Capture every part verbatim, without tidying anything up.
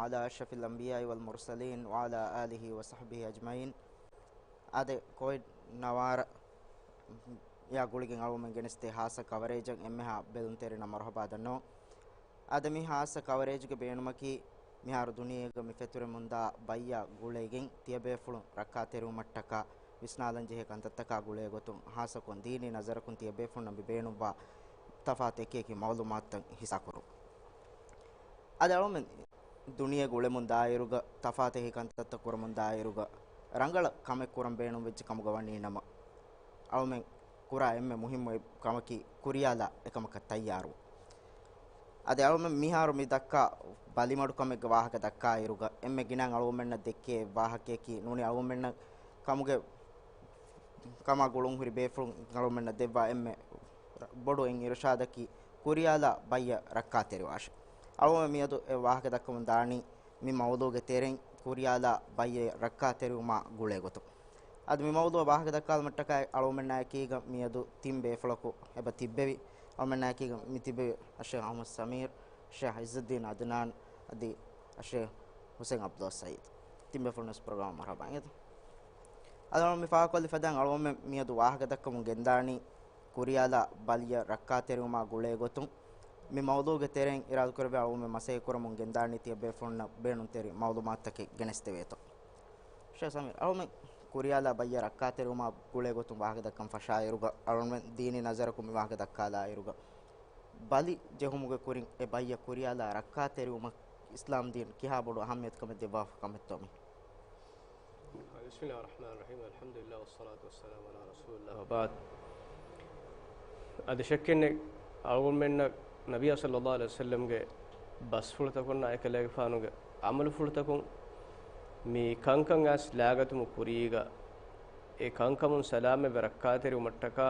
على أشرف الأنبياء والمرسلين وعلى آله وصحبه أجمعين. އާދެ، ކޮވިޑް ނަވާރަ ޔާ ގުޅިގެން އަޅުގަނޑުމެން ގެނެސްދޭ ހާއްސަ ކަވަރޭޖަށް އެންމެހާ ބެލުންތެރިންނަށް މަރުޙަބާ ދަންނަވަން. އާދެ، މި ހާއްސަ ކަވަރޭޖުގެ ބޭނުމަކީ، މިހާރު ދުނިޔޭގަ މި ފެތުރެމުންދާ ބައްޔަށް ގުޅެގެން ތިޔަބޭފުޅުން ރައްކާތެރިވުމަށްޓަކާ ވިސްނާލަންޖެހޭ ކަންތައްތަކާ ގުޅޭގޮތުން، ހާއްސަކޮށް ދީނީ ނަޒަރަކުން ތިޔަބޭފުޅުންނަށް މި ބޭނުންވާ ތަފާތު އެކިއެކި މައުލޫމާތުތައް ހިއްސާކުރުން. އަދި އަޅުމެން ދުނިޔޭގަ އުޅެމުން ދާއިރުގަ، ތަފާތެހި ކަންތައްތައް ކުރަމުން ދާއިރުގަ، ރަނގަޅަށް ކަމެއް ކުރަން ބޭނުންވެއްޖެ ކަމުގަ ވަނީ ނަމަ، އަޅުމެން ކުރާ އެންމެ މުހިއްމު އެއް ކަމަކީ، ކުރިޔާލާ އެކަމަކަށް ތައްޔާރުވުން. އަދި އަޅުމެން މިހާރު މި ދައްކާ ބަލިމަޑުކަމެއްގެ ވާހަކަ ދައްކާއިރުގަ، އެންމެ ގިނައިން އަޅުގަނޑުމެންނަށް ދެއްކޭ ވާހަކައަކީ، ނޫނީ އަޅުގަނޑުމެންނަށް ކަމުގެ ކަމާ ގުޅުން ހުރި ބޭފުޅުން އަޅުމެންނަށް ދެއްވާ އެންމެ ބޮޑު އިރުޝާދަކީ، ކުރިޔާލާ ބައްޔަށް ރައްކާތެރިވާށޭ. އަޅުގަނޑު މިއަދު އެ ވާހަކަ ދައްކަމުން ދާނީ، މި މައުޟޫގެ ތެރެއިން ކުރިޔާލާ ބައްޔަށް ރައްކާތެރިވުމާ ގުޅޭ ގޮތުން. އަދި މި މައުޟޫ ވާހަކަ ދައްކާލުމަށްޓަކާ އަޅުގަނޑުމެންނާ އެކީގަ މިއަދު ތިން ބޭފުޅަކު އެބަ ތިއްބެވި. އަޅުގަނޑުމެންނާ އެކީގަ މި ތިއްބެވި އައްޝޭޚް އަޙްމަދު ސަމީރު، އައްޝޭޚް ޢިއްޒުއްދީން ޢަދްނާން އަދި އައްޝޭޚް ޙުސައިން ޢަބްދުއްސައީދު. ތިން ބޭފުޅުން ވެސް ޕްރޮގްރާމަށް މަރުޙަބާ އިނގޭތޯ. އަދި މި ފާކޮށްލި ފަދައިން އަޅުގަނޑުމެން މިއަދު ވާހަކަ ދައްކަމުން ގެންދާނީ، ކުރިޔާލާ ބަލިއަށް ރައްކާތެރިވުމާ ގުޅޭ ގޮތުން، މި މައުޟޫގެ ތެރެއިން އިރާދަކުރެއްވި އަޅުގަނޑުމެން މަސައްކަތް ކުރަމުން ގެންދާނީ ތިޔަ ބޭފުޅުންނަށް ބޭނުންތެރި މައުލޫމާތުތަކެއް ގެނެސްދެވޭތޯ. ޝޭޚް ސަމީރު، އަޅުގަނޑުމެން ކުރިޔާލާ ބައްޔަށް ރައްކާތެރިވުމާ ގުޅޭ ގޮތުން ވާހަކަ ދައްކަން ފަށާއިރުގަ، އަޅުގަނޑުމެން ދީނީ ނަޒަރަކުން މި ވާހަކަ ދައްކާލާއިރުގަ، ބަލި ޖެހުމުގެ ކުރިން އެ ބައްޔަށް ކުރިޔާލާ ރައްކާތެރިވުމަށް އިސްލާމް ދީން ކިހާ ބޮޑު އަހައްމިޔަތުކަމެއް ދެއްވާފަ ކަމެއްތޯ މީ؟ بسم الله الرحمن الرحيم. الحمد لله والصلاة والسلام على رسول الله وبعد. އަދި ޝައްކެއްނެތް، އަޅުގަނޑުމެންނަށް ނަބިއްޔާ ޞައްލައްލާހު ޢަލައިހި ވަސައްލަމްގެ ބަސްފުޅުތަކުންނާ އެކަލޭގެފާނުގެ ޢަމަލުފުޅުތަކުން މި ކަންކަން އައިސް ލާގަތުމުގެ ކުރީގަ، އެ ކަންކަމުން ސަލާމަތްވެ ރައްކާތެރިވުމަށްޓަކާ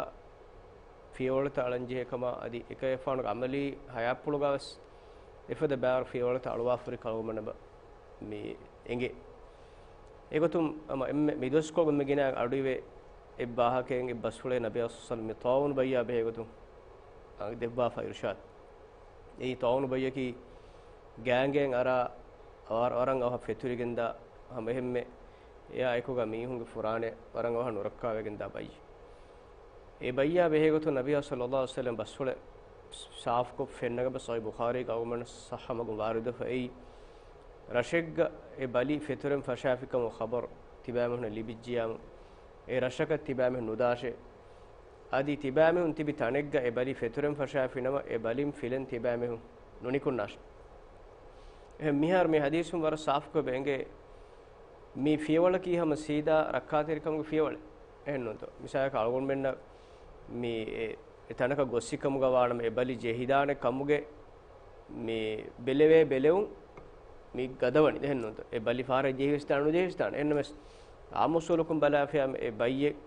ފިޔަވަޅުތައް އަޅަންޖެހޭ ކަމާ އަދި އެކަލޭގެފާނުގެ ޢަމަލީ ޙަޔާތްޕުޅުގަވެސް އެފަދަ ބައިވަރު ފިޔަވަޅުތައް އަޅުވާފަ ހުރި ކަމަށް އަޅުގަނޑަށް މި އެނގޭ. އެގޮތުން ހަމަ އެންމެ މި ދުވަސްކޮޅު އެންމެ ގިނައިން އަޑުއިވޭ އެއް ވާހަކައެއް، އެއް ބަސްފުޅެއް ނަބިއްޔާ ޞައްލައްލާހު ޢަލައިހި ވަސައްލަމް މި ޠާޢޫނު ބައްޔާ ބެހޭގޮތުން ދެއްވާފަ އިރުޝާދު. އެއީ ޠާޢޫނު ބައްޔަކީ ގާނގޭން އަރާ ވަރަށް އަވަހަށް ފެތުރިގެންދާ ހަމަ އެހެންމެ އެއާ އެކުގަ މީހުންގެ ފުރާނައެއް ވަރަށް އަވަހަށް ނުރައްކާވެގެންދާ ބައްޔެއް. އެ ބައްޔާ ބެހޭގޮތުން ނަބިއްޔާ ޞައްލައްލާހު ޢަލައިހި ވަސައްލަމް ބަސްފުޅެއް ސާފުކޮށް ފެންނަ ކަމަށް ޞަޙީޙު ބުޚާރީގަ އަޅުގަނޑުމެންނަށް ޞައްޙަ މަގުން ވާރިދުވެފަ އެއީ، ރަށެއްގަ އެ ބަލި ފެތުރެން ފަށާފި ކަމުގެ ޚަބަރު ތިބާމީހުންނަށް ލިބިއްޖިޔާމު، އެ ރަށަކަށް ތިބާމީހުން ނުދާށޭ. އަދި ތިބާމީހުން ތިބި ތަނެއްގަ އެ ބަލި ފެތުރެން ފަށާފި ނަމަ، އެ ބަލިން ފިލެން ތިބާމީހުން ނުނިކުންނާށޭ. އެހެން މިހާރު މި ޙަދީޘުން ވަރަށް ސާފުކޮށް އެނގޭ، މި ފިޔަވަޅަކީ ހަމަ ސީދާ ރައްކާތެރިކަމުގެ ފިޔަވަޅެއް. އެހެންނޫންތޯ؟ މިސާލަކަށް އަޅުގަނޑުމެންނަށް މި އެ، އެ ތަނަކަށް ގޮއްސިކަމުގަ ވާނަމަ، އެ ބަލި ޖެހިދާނެ ކަމުގެ މި ބެލެވޭ ބެލެވުން މި ގަދަވަނީ. އެހެންނޫންތޯ؟ އެ ބަލި ފަހަރަށް ޖެހިވެސްދާނެ، ނުޖެހިވެސްދާނެ. އެހެންނަމަވެސް، އާއްމު އުސޫލަކުން ބަލާފިޔާމަ، އެ ބައްޔެއް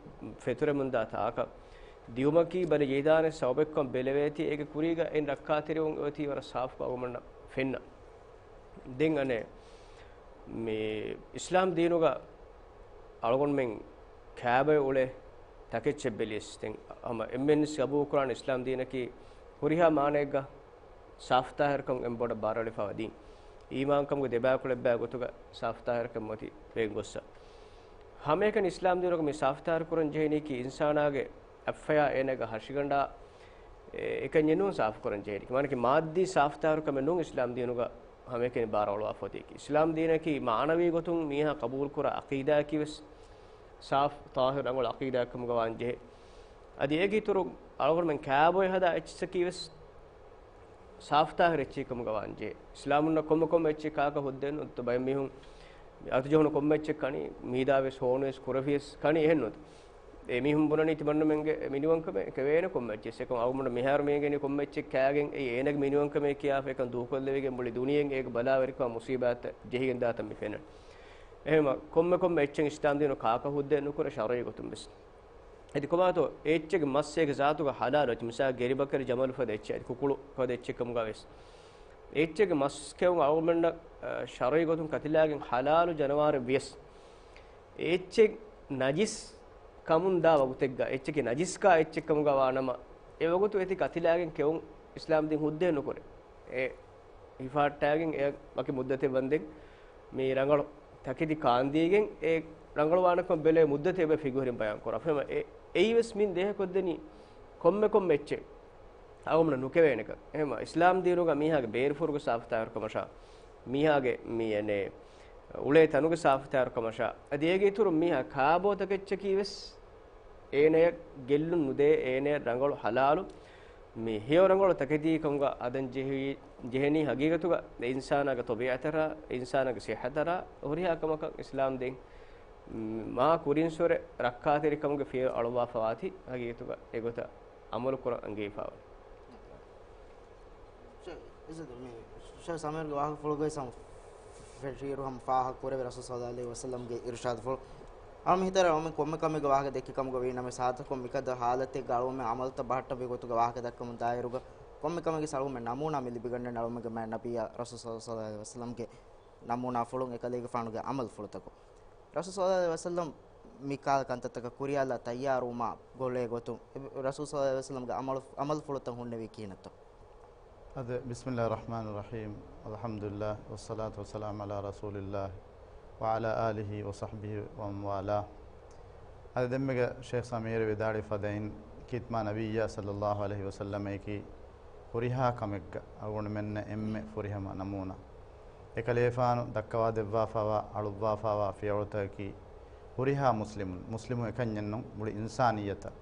ފެތުރެމުންދާ ތާކަށް ދިއުމަކީ ބަލި ޖެހިދާނެ ސަބަބެއްކަމަށް ބެލެވޭތީ، އޭގެ ކުރީގަ އެއިން ރައްކާތެރިވުން އޮތީ ވަރަށް ސާފުކޮށް އަޅުގަނޑަށް ފެންނަ. ދެން އަނެއް މި އިސްލާމް ދީނުގަ އަޅުގަނޑުމެން ކައިބައެއް އުޅޭ ތަކެއްޗެއް ބެލިޔަސް، ދެން ހަމަ އެންމެންވެސް ގަބޫލުކުރާނެ އިސްލާމް ދީނަކީ ހުރިހާ މާނައެއްގަ ސާފުތާހިރުކަން އެންމެ ބޮޑަށް ބާރުއަޅިފައިވާ ދީން. އީމާންކަމުގެ ދެބައިކުޅަ އެއްބައި ގޮތުގަ ސާފުތާހިރުކަން އޮތީ ވެގެން ގޮއްސަ. ހަމައެކަނި އިސްލާމް ދީނުގަ މި ސާފުތާހިރު ކުރަން ޖެހެނީކީ އިންސާނާގެ އަތްފަޔާ އޭނާގެ ހަށިގަނޑާ އެކަންޏެއް ނޫން ސާފުކުރަން ޖެހެނީ. މާނައަކީ މާއްދީ ސާފުތާހިރުކަމެއް ނޫން އިސްލާމް ދީނުގަ ހަމައެކަނި ބާރުއަޅުވާފަ އޮތީކީ. އިސްލާމް ދީނަކީ މާނަވީ ގޮތުން މީހާ ޤަބޫލުކުރާ ޢަޤީދާއަކީވެސް ސާފު، ޠާހިރު، ރަނގަޅު ޢަޤީދާއެއްކަމުގަ ވާންޖެހޭ. އަދި އޭގެ އިތުރު އަޅުގަނޑުމެން ކައިބޮއެ ހަދާ އެއްޗިއްސަކީވެސް ސާފުތާހިރު އެއްޗެއްކަމުގަ ވާންޖެހޭ. އިސްލާމުންނަށް ކޮންމެ ކޮންމެ އެއްޗެއް ކާކަށް ހުއްދައެއް ނުވަތަ ބައެއް މީހުން އަތުޖެހުނު ކޮންމެ އެއްޗެއް ކަނީ، މީދާވެސް ހޯނުވެސް ކުރެފިޔަސް ކަނީ އެހެންނުވަތަ. އެ މީހުން ބުނަނީ ތިމަންނަމެންގެ މިނިވަންކަމެއް އެކަ ވޭނެ ކޮންމެ އެއްޗެއް. އެކަމް އަޅުގަނޑު މިހާރު މީގެނީ ކޮންމެ އެއްޗެއް ކާގެން އެއީ އޭނަގެ މިނިވަންކަމޭ ކިޔާފަ އެކަން ދޫކޮށްލެވިގެން މުޅި ދުނިޔެއިން އޭގެ ބަލާވެރިކަމާ މުސީބާތްތައް ޖެހިގެން ދާތަން މި ފެންނަނީ. އެހެންވީމަ ކޮންމެ ކޮންމެ އެއްޗެއް އިސްލާމް ދީނު ކާކަށް ހުއްދައެއް ނުކުރޭ ޝަރުޢީ ގޮތުން ވެސް. އެދި ކޮބާތޯ އެ އެއްޗެއްގެ މައްސަލަ އޭގެ ޒާތުގަ ޙަލާލު އެއްޗެއް. މިސާލަކަށް ގެރިބަކަރި ޖަމަލު ފަދަ އެއްޗެއް، އަދި ކުކުޅު ފަދަ އެއްޗެއް ކަމުގަ ވެސް. އެ އެއްޗެއްގެ މަސް ކެއުން އަޅުގަނޑުމެންނަށް، އަ، ޝަރުޢީ ގޮތުން ކަތިލާގެން ޙަލާލު ޖަނަވާރެއް ވިޔަސް، އެ އެއްޗެއް ނަޖިސް ކަމުން ދާ ވަގުތެއްގަ، އެއްޗަކީ ނަޖިސްކާ އެއްޗެއް ކަމުގަ ވާނަމަ، އެ ވަގުތު އެތި ކަތިލާގެން ކެއުން އިސްލާމް ދީން ހުއްދައެއް ނުކުރޭ. އެ ހިފާއްޓާގެން އެ ވަކި މުއްދަތެއް ވަންދެން މި ރަނގަޅު ތަކެތި ކާންދީގެން އެ ރަނގަޅުވާނެކަން ބެލޭ މުއްދަތެއް އެބަ ފިގުހުރިން ބަޔާން ކުރާ. އެހެންވީމަ އެ، އެއީވެސް މިން ދޭހަކޮށްދެނީ ކޮންމެ ކޮންމެ އެއްޗެއް އަޅުގަނޑުމެންނަށް ނުކެވޭނެކަން. އެހެންވީމަ އިސްލާމް ދީނުގަ މީހާގެ ބޭރުފުރުގެ ސާފުތާހިރުކަމަށާ، މީހާގެ މި އެނެ އުޅޭ ތަނުގެ ސާފުތާހިރުކަމަށާ، އަދި އޭގެ އިތުރުން މީހާ ކާބޯތަކެއްޗަކީވެސް އޭނަޔަށް ގެއްލުން ނުދޭ، އޭނަޔަށް ރަނގަޅު ހަލާލު މި ހެޔޮ ރަނގަޅު ތަކެތީ ކަމުގަ ހަދަން ޖެހި، ޖެހެނީ ހަގީގަތުގަ އެ އިންސާނާގެ ތަބީޢަތަށާ، އެ އިންސާނާގެ ސިއްހަތަށާ ހުރިހާ ކަމަކަށް އިސްލާމް ދީން މާ ކުރިންސުރެ ރައްކާތެރިކަމުގެ ފިޔަވަޅު އަޅުއްވާފަވާތީ ހަގީގަތުގަ އެގޮތަށް އަމަލު ކުރަން އަންގައިފަވަނީ. ޝޭޚް އިޒަދު، މި ޝޭޚް ސަމީރުގެ ވާހަކަފުޅުގައި ސަމް ފެށިއިރު ހަމަ ފާހަގަ ކުރެވި ރަސޫލު ޞައްލައްލާހު ޢަލައިހި ވަސައްލަމްގެ އިރުޝާދުފުޅު. އަޅުމެން ހިތަށް އަޅުމެން ކޮންމެ ކަމެއްގެ ވާހަކަ ދެއްކި ކަމުގަ ވީނަމަވެސް ހާދަ ކޮން މިކަދަ ހާލަތެއްގަ އަޅުމެން އަމަލުތައް ބަހައްޓަވި ގޮތުގެ ވާހަކަ ދައްކަމުން ދާއިރުގަ ކޮންމެ ކަމެއްގެ އަޅުމެން ނަމޫނާ މި ލިބިގަންނަނީ އަޅުމެންގެ މާތް ނަބިއްޔާ ރަސޫލު ޞައްލައްލާހު ޢަލައިހި ވަސައްލަމްގެ ނަމޫނާފުޅުން އެކަލޭގެފާނުގެ އަމަލުފުޅުތަކުން. ރަސޫލު ޞައްލައްލާހު ޢަލައިހި ވަސައްލަމް މި ކަހަލަ ކަންތައްތަކަށް ކުރިއަށްލާ ތައްޔާރުވުމާ ގުޅޭ ގޮތުން، ރަސޫލު ޞައްލައްލާހު ޢަލައިހި ވަސައްލަމްގެ އަމަލު، އަމަލުފުޅުތައް ހުންނެވީ ކިހިނެއްތޯ؟ އަދި، بسم الله الرحمن الرحيم، الحمد لله، والصلاة والسلام على رسول الله، وعلى آله وصحبه ومن والاه. އަދި ދެންމެގަ ޝޭޚް ސަމީރު ވިދާޅުވި ފަދައިން، ކީރިތި މާތް ނަބިއްޔާ ޞައްލައްލާހު ޢަލައިހި ވަސައްލަމައަކީ ހުރިހާ ކަމެއްގަ އަޅުގަނޑުމެންނަށް އެންމެ ފުރިހަމަ ނަމޫނާ. އެކަލޭފާނު ދައްކަވާދެއްވާފައިވާ، އަޅުއްވާފައިވާ ފިޔަވަޅުތަކަކީ ހުރިހާ މުސްލިމުން، މުސްލިމު އެކަންޏެއްނޫން، މުޅި އިންސާނިއްޔަތަށް،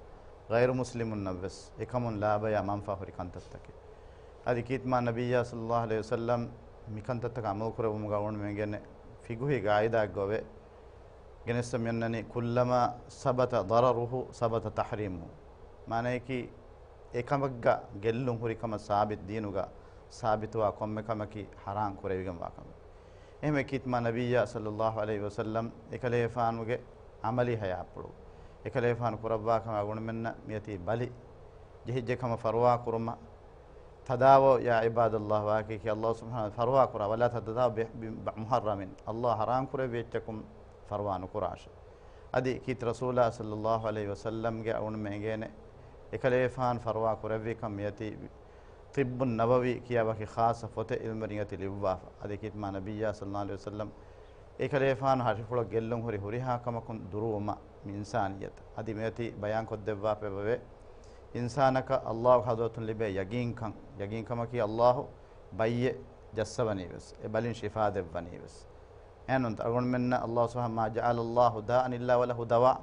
ޣައިރު މުސްލިމުންނަށްވެސް އެކަމުން ލާބަޔާ މަންފާ ހުރި ކަންތައްތަކެއް. އަދި ކީރިތި މާތް ނަބިއްޔާ ޞައްލައްލާހު ޢަލައިހި ވަސައްލަމް މިކަންތައްތަކަށް އަމަލު ކުރެއްވުމުގަ އަޅުގަނޑުމެން އެނގޭނެ ފިޤުހީ ގާއިދާއެއްގައި ގެނެސް މިއޮންނަނީ، كلما ثبت ضرره ثبت تحريمه. މާނަޔަކީ، އެކަމެއްގަ ގެއްލުން ހުރިކަމަށް ސާބިތު، ދީނުގަ ސާބިތުވާ ކޮންމެ ކަމަކީ ޙަރާމް ކުރެވިގެންވާ ކަމެއް. އެހެންވެ ކީރިތި މާތް ނަބިއްޔާ ޞައްލައްލާހު ޢަލައިހި ވަސައްލަމް އެކަލޭފާނުގެ ޢަމަލީ ޙަޔާތްޕުޅު، އެކަލޭފާނު ކުރައްވާ ކަމެއް އަޅުގަނޑުމެންނަށް މިއޮތީ ބަލި ޖެހިއްޖެ ކަމަށް ފަރުވާ ކުރުމަށް، تداووا يا عباد الله، ވާހަކައަކީ ﷲ ސުބްޙާނަހޫ ވަތަޢާލާ ފަރުވާ ކުރާ، ولا تتداووا ب، ب، بمحرم، ﷲ ޙަރާމް ކުރެއްވި އެއްޗަކުން ފަރުވާ ނުކުރާށޭ. އަދި ކީރިތި ރަސޫލާ ޞައްލައްލާހު ޢަލައިހި ވަސައްލަމްގެ އަޅުގަނޑުމެން އެނގޭނެ އެކަލޭފާނު ފަރުވާ ކުރެއްވި ކަން މިއޮތީ ޠިއްބުން ނަބަވީ ކިޔާ ވަކި ޚާއްޞަ ފޮތެއް ޢިލްމުވެރިން އަތު ލިޔުއްވާފަ. އަދި ކީރިތި މާތް ނަބިއްޔާ ޞައްލައްލާހު ޢަލައިހި ވަސައްލަމް އެކަލޭފާނު ހަށިފުޅަށް ގެއްލުން ހުރި ހުރިހާ ކަމަކުން ދުރުވުމަށް މި އިންސާނިއްޔަތަށް. އަދި މިއޮތީ ބަޔާން ކޮށްދެއްވާފައިވެ، އިންސާނަކަށް ﷲ ގެ ޙަޟްރަތުން ލިބޭ ޔަޤީންކަން، ޔަޤީންކަމަކީ ﷲ ބައްޔެއް ޖައްސަވަނީވެސް، އެ ބަލިން ޝިފާ ދެއްވަނީވެސް. އެހެންނޫންތަ؟ އަޅުގަނޑުމެންނަށް ﷲ ސުބްޙާނަހޫ، ما جعل الله داء إلا وله دواء.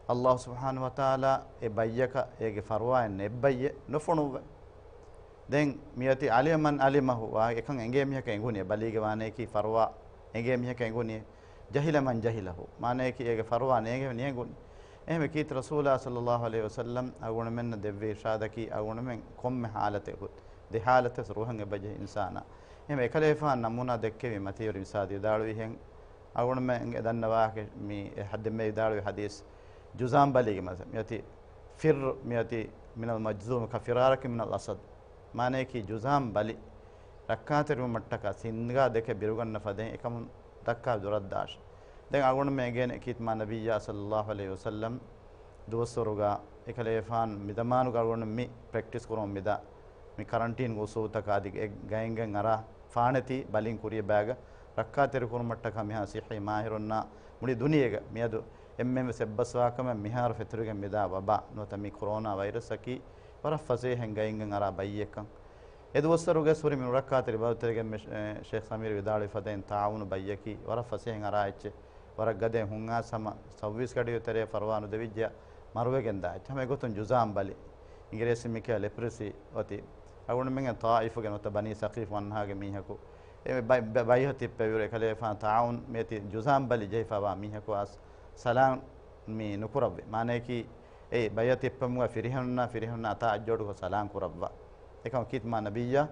ﷲ ސުބްޙާނަހޫ ވަތަޢާލާ އެ ބައްޔަކަށް އޭގެ ފަރުވާއެއް ނެތް ބައްޔެއް ނުފޮނުއްވަ. ދެން މިއޮތީ علم من علمه، އެކަން އެނގޭ މީހަކަށް އެނގުނީ، ބަލީގެ މާނަޔަކީ ފަރުވާ އެނގޭ މީހަކަށް އެނގުނީ، جهل من جهله، މާނަޔަކީ އޭގެ ފަރުވާ ނޭނގެ ނޭނގުނީ. އެހެންވެ ކީރިތި ރަސޫލާ ޞައްލައްލާހު ޢަލައިހި ވަސައްލަމް އަޅުގަނޑުމެންނަށް ދެއްވި އިރުޝާދަކީ އަޅުގަނޑުމެން ކޮންމެ ޙާލަތެއް ހު، ދެ ޙާލަތެއް ރުހަން އެބަޖެހޭ އިންސާނާ. އެހެންވެ އެކަލޭފާނު ނަމޫނާ ދެއްކެވި މަތީވެރި މިސާލު ވިދާޅުވިހެން، އަޅުގަނޑުމެންގެ ދަންނަ ވާހަކަ މި އެ ޙައްދެއްމެ ވިދާޅުވި ޙަދީޘް، ޖުޒާމް ބަލީގެ މަސަ، މިއޮތީ فر، މިއޮތީ من المجذوم كفرارك من الأسد. މާނަޔަކީ ޖުޒާމް ބަލި ރައްކާތެރިވުމަށްޓަކާ ސިންގާ ދެކެ ބިރުގަންނަ ފަދައިން އެކަމުން ދައްކާ ދުރަށްދާށޭ. ދެން އަޅުގަނޑުމެން އެނގޭނެ ކީރިތި މާތް ނަބިއްޔާ ޞައްލައްލާހު ޢަލައިހި ވަސައްލަމް ދުވަސްވަރުގަ އެކަލޭފާނު މި ޒަމާނުގަ އަޅުގަނޑު މި ޕްރެކްޓިސް ކުރަމުން މިދާ މި ކަރަންޓީންގެ އުސޫލުތަކާ އަދި އެ ގައިންގައިން އަރާ ފާނެތި ބަލިން ކުރިއަށް ބައިގަ ރައްކާތެރިކުރުމަށްޓަކާ މިހާ ޞިއްޙީ މާހިރުންނާ މުޅި ދުނިޔޭގަ މިއަދު އެންމެންވެސް އެއްބަސްވާކަމެއް މިހާރު ފެތުރިގެން މިދާ ވަބާ ނުވަތަ މި ކޮރޯނާ ވައިރަސްއަކީ ވަރަށް ފަސޭހައިން ގައިންގައިން އަރާ ބައްޔެއްކަން. އެ ދުވަސްވަރުގަ ހުރި މި ނުރައްކާތެރި ބަލިތެރެގެން ޝޭޚް ސަމީރު ވިދާޅުވި ފަދައިން ޠާޢޫނު ބައްޔަކީ ވަރަށް ފަސޭހައިން އަރާ އެއްޗެއް. ވަރަށް ގަދައިން ހުން އައިސް ހަމަ ސައުވީސް ގަޑިއު ތެރޭ ފަރުވާ ނުދެވިއްޖެޔާ މަރުވެގެން ދާ އެއްޗެއް. ހަމަ އެގޮތުން ޖުޒާމް ބަލި، އިނގިރޭސިން މިކިޔާ ލެޕްރެސީ އޮތީ. އަޅުގަނޑުމެންގެ ޠާއިފުގެ ނުވަތަ ބަނީ ސަޤީފް ވަންހާގެ މީހަކު އެ ބައި، ބަ، ބައިހަ ތިއްބެވިއިރު އެކަލޭފާނު ޠާޢޫން މިއޮތީ ޖުޒާމް ބަލި ޖެހިފައިވާ މީހަކު އައިސް ސަލާން މި ނުކުރައްވި. މާނައަކީ އެ ބައިހަ ތިއްބެމުގަ ފިރިހެނުންނާ، ފިރިހެނުންނާ އަތާ އަށްޖޯޑުކޮށް ސަލާން ކުރައްވާ. އެކަމަކު ކީރިތި މާތް ނަބިއްޔާ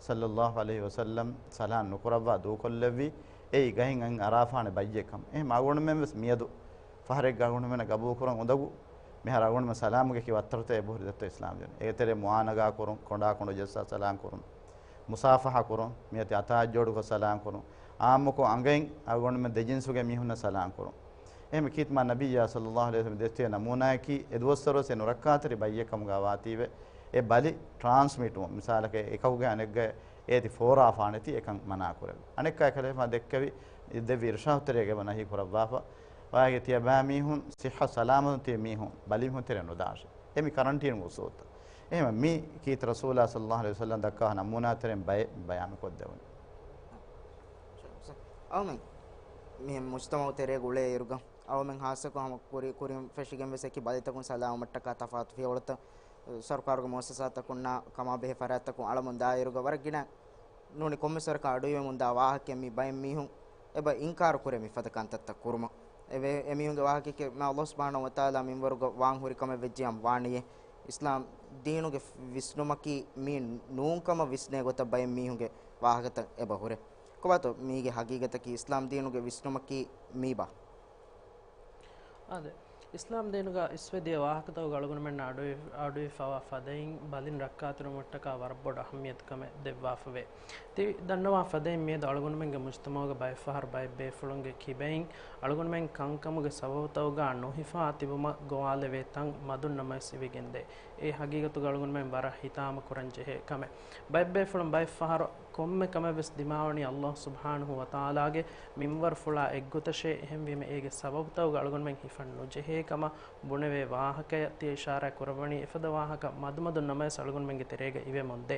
ޞައްލައްލާހު ޢަލައިހި ވަސައްލަމް ސަލާން ނުކުރައްވާ ދޫކޮށްލެއްވީ އެއީ ގައިން އައިސް އަރާފާނެ ބައްޔެއް ކަމަށް. އެހެން އަޅުގަނޑުމެން ވެސް މިއަދު ފަހަރެއްގަ އަޅުގަނޑުމެންނަށް ގަބޫލުކުރަން އުނދަގޫ މިހާރު އަޅުގަނޑުމެން ސަލާމުގެ ކި ވައްތަރުތައް އެބަހުރި ދެއްތޯ އިސްލާމް ދީނު. އޭގެތެރޭ މުޢާނަގާ ކުރުން، ކޮނޑާކޮނޑު ޖައްސާ ސަލާން ކުރުން، މުޞާފަޙާ ކުރުން، މިއޮތީ އަތާ އަށްޖޯޑުކޮށް ސަލާން ކުރުން، އާއްމުކޮށް އަނގައިން އަޅުގަނޑުމެން ދެ ޖިންސުގެ މީހުންނަށް ސަލާން ކުރުން. އެހެން ކީރިތި މާތް ނަބިއްޔާ ޞައްލައްލާހު ޢަލައިހި ވަސައްލަމް ދެއްތިބޭ ނަމޫނާއަކީ އެ ދުވަސްވަރުވެސް އެ ނުރައްކާތެރި ބައްޔެއް ކަމުގަ ވާތީވެ އެ ބަލި ޓްރާންސްމިޓް ވުން. މިސާލަކަށް އެކަކުގެ އަނެއްގަ އޭތި ފޯރާފާނެތި އެކަން މަނާ ކުރެވި. އަނެއްކާ އެކަލޭފާނު ދެއްކެވި ދެއްވި އިރުޝާދު ތެރޭގަ ނަހީ ކުރައްވާފަ. ވާގެ ތިޔަބައިމީހުން ސިއްހަ ސަލާމަތުން ތިބި މީހުން ބަލިމީހުން ތެރެ ނުދާށޭ. އެ މި ކަރަންޓީނުގެ އުސޫލުތައް. އެހެމަ މި ކީރިތި ރަސޫލާ ޞައްލަﷲު ޢަލައިހި ވަސައްލަމް ދައްކާ ނަމޫނާ ތެރެއިން ބައެއް ބަޔާން ކޮށްދެވުނީ. އައުމެން މިހެން މުޖްތަމަޢު ތެރޭގަ އުޅޭ އިރުގަ އައުމެން ހާއްސަކޮށް ހަމަ ކުރި-، ކުރިން ފެށިގެން ވެސް އެކި ބަލިތަކުން ސަލާމަތްޓަކާ ތަފާތު ފިޔަވަޅުތައް ސަރުކާރުގެ މުއައްސަސާތަކުންނާ ކަމާ ބެހޭ ފަރާތްތަކުން އަޅަމުން ދާ އިރުގަ ވަރަށް ގިނަ ނޫނީ ކޮންމެސް ވަރަކަށް އަޑުއިވެމުންދާ ވާހަކައެއް މި ބައެއް މީހުން އެބަ އިންކާރު ކުރޭ މިފަދަ ކަންތައްތައް ކުރުމަށް. އެވެ، އެމީހުންގެ ވާހަކައެކޭ މާ ﷲ ސުބްޙާނަހޫ ވަތަޢާލާ މިންވަރުގަ ވާން ހުރި ކަމެއް ވެއްޖެއްޔާ ވާނެޔޭ. އިސްލާމް ދީނުގެ ވިސްނުމަކީ މީ ނޫން ކަމަށް ވިސްނޭ ގޮތަށް ބައެއް މީހުންގެ ވާހަކަތައް އެބަ ހުރޭ. ކޮބާތޯ މީގެ ހަގީގަތަކީ؟ އިސްލާމް ދީނުގެ ވިސްނުމަކީ މީބާ؟ އާދެ، އިސްލާމް ދީނުގަ އިސްވެދިޔަ ވާހަކަތަކުގަ އަޅުގަނޑުމެންނަށް އަޑުއި-، އަޑުއިވިފަވާ ފަދައިން ބަލިން ރައްކާތެރިވުމަށްޓަކާ ވަރަށް ބޮޑު އަހައްމިއްޔަތުކަމެއް ދެއްވާފަވޭ. ތި ދަންނަވާ ފަދައިން މިއަދު އަޅުގަނޑުމެންގެ މުޖްތަމަޢުގަ ބައެއްފަހަރު ބައެއް ބޭފުޅުންގެ ކިބައިން އަޅުގަނޑުމެން ކަންކަމުގެ ސަބަބުތަކުގަ ނުހިފާ ތިބުމަށް ގޮވާލެވޭ ތަން މަދުން ނަމަވެސް އިވިގެންދޭ. އެ ހަގީގަތުގަ އަޅުގަނޑުމެން ވަރަށް ހިތާމަކުރަން ޖެހޭ ކަމެއް. ބައެއް ބޭފުޅުން ބައެއްފަހަރު ކޮންމެ ކަމެއް ވެސް ދިމާވަނީ ﷲ ސުބްޙާނަހޫ ވަތަޢާލާގެ މިންވަރުފުޅާ އެއްގޮތަށޭ. އެހެންވީމަ އޭގެ ސަބަބުތަކުގަ އަޅުގަނޑުމެން ހިފަން ނުޖެހޭ ކަމަށް ބުނެވޭ ވާހަކަޔަށް ތިޔަ އިޝާރާތް ކުރައްވަނީ އެފަދަ ވާހަކަ މަދުމަދުން ނަމަވެސް އަޅުގަނޑުމެންގެ ތެރޭގަ އިވެމުންދޭ.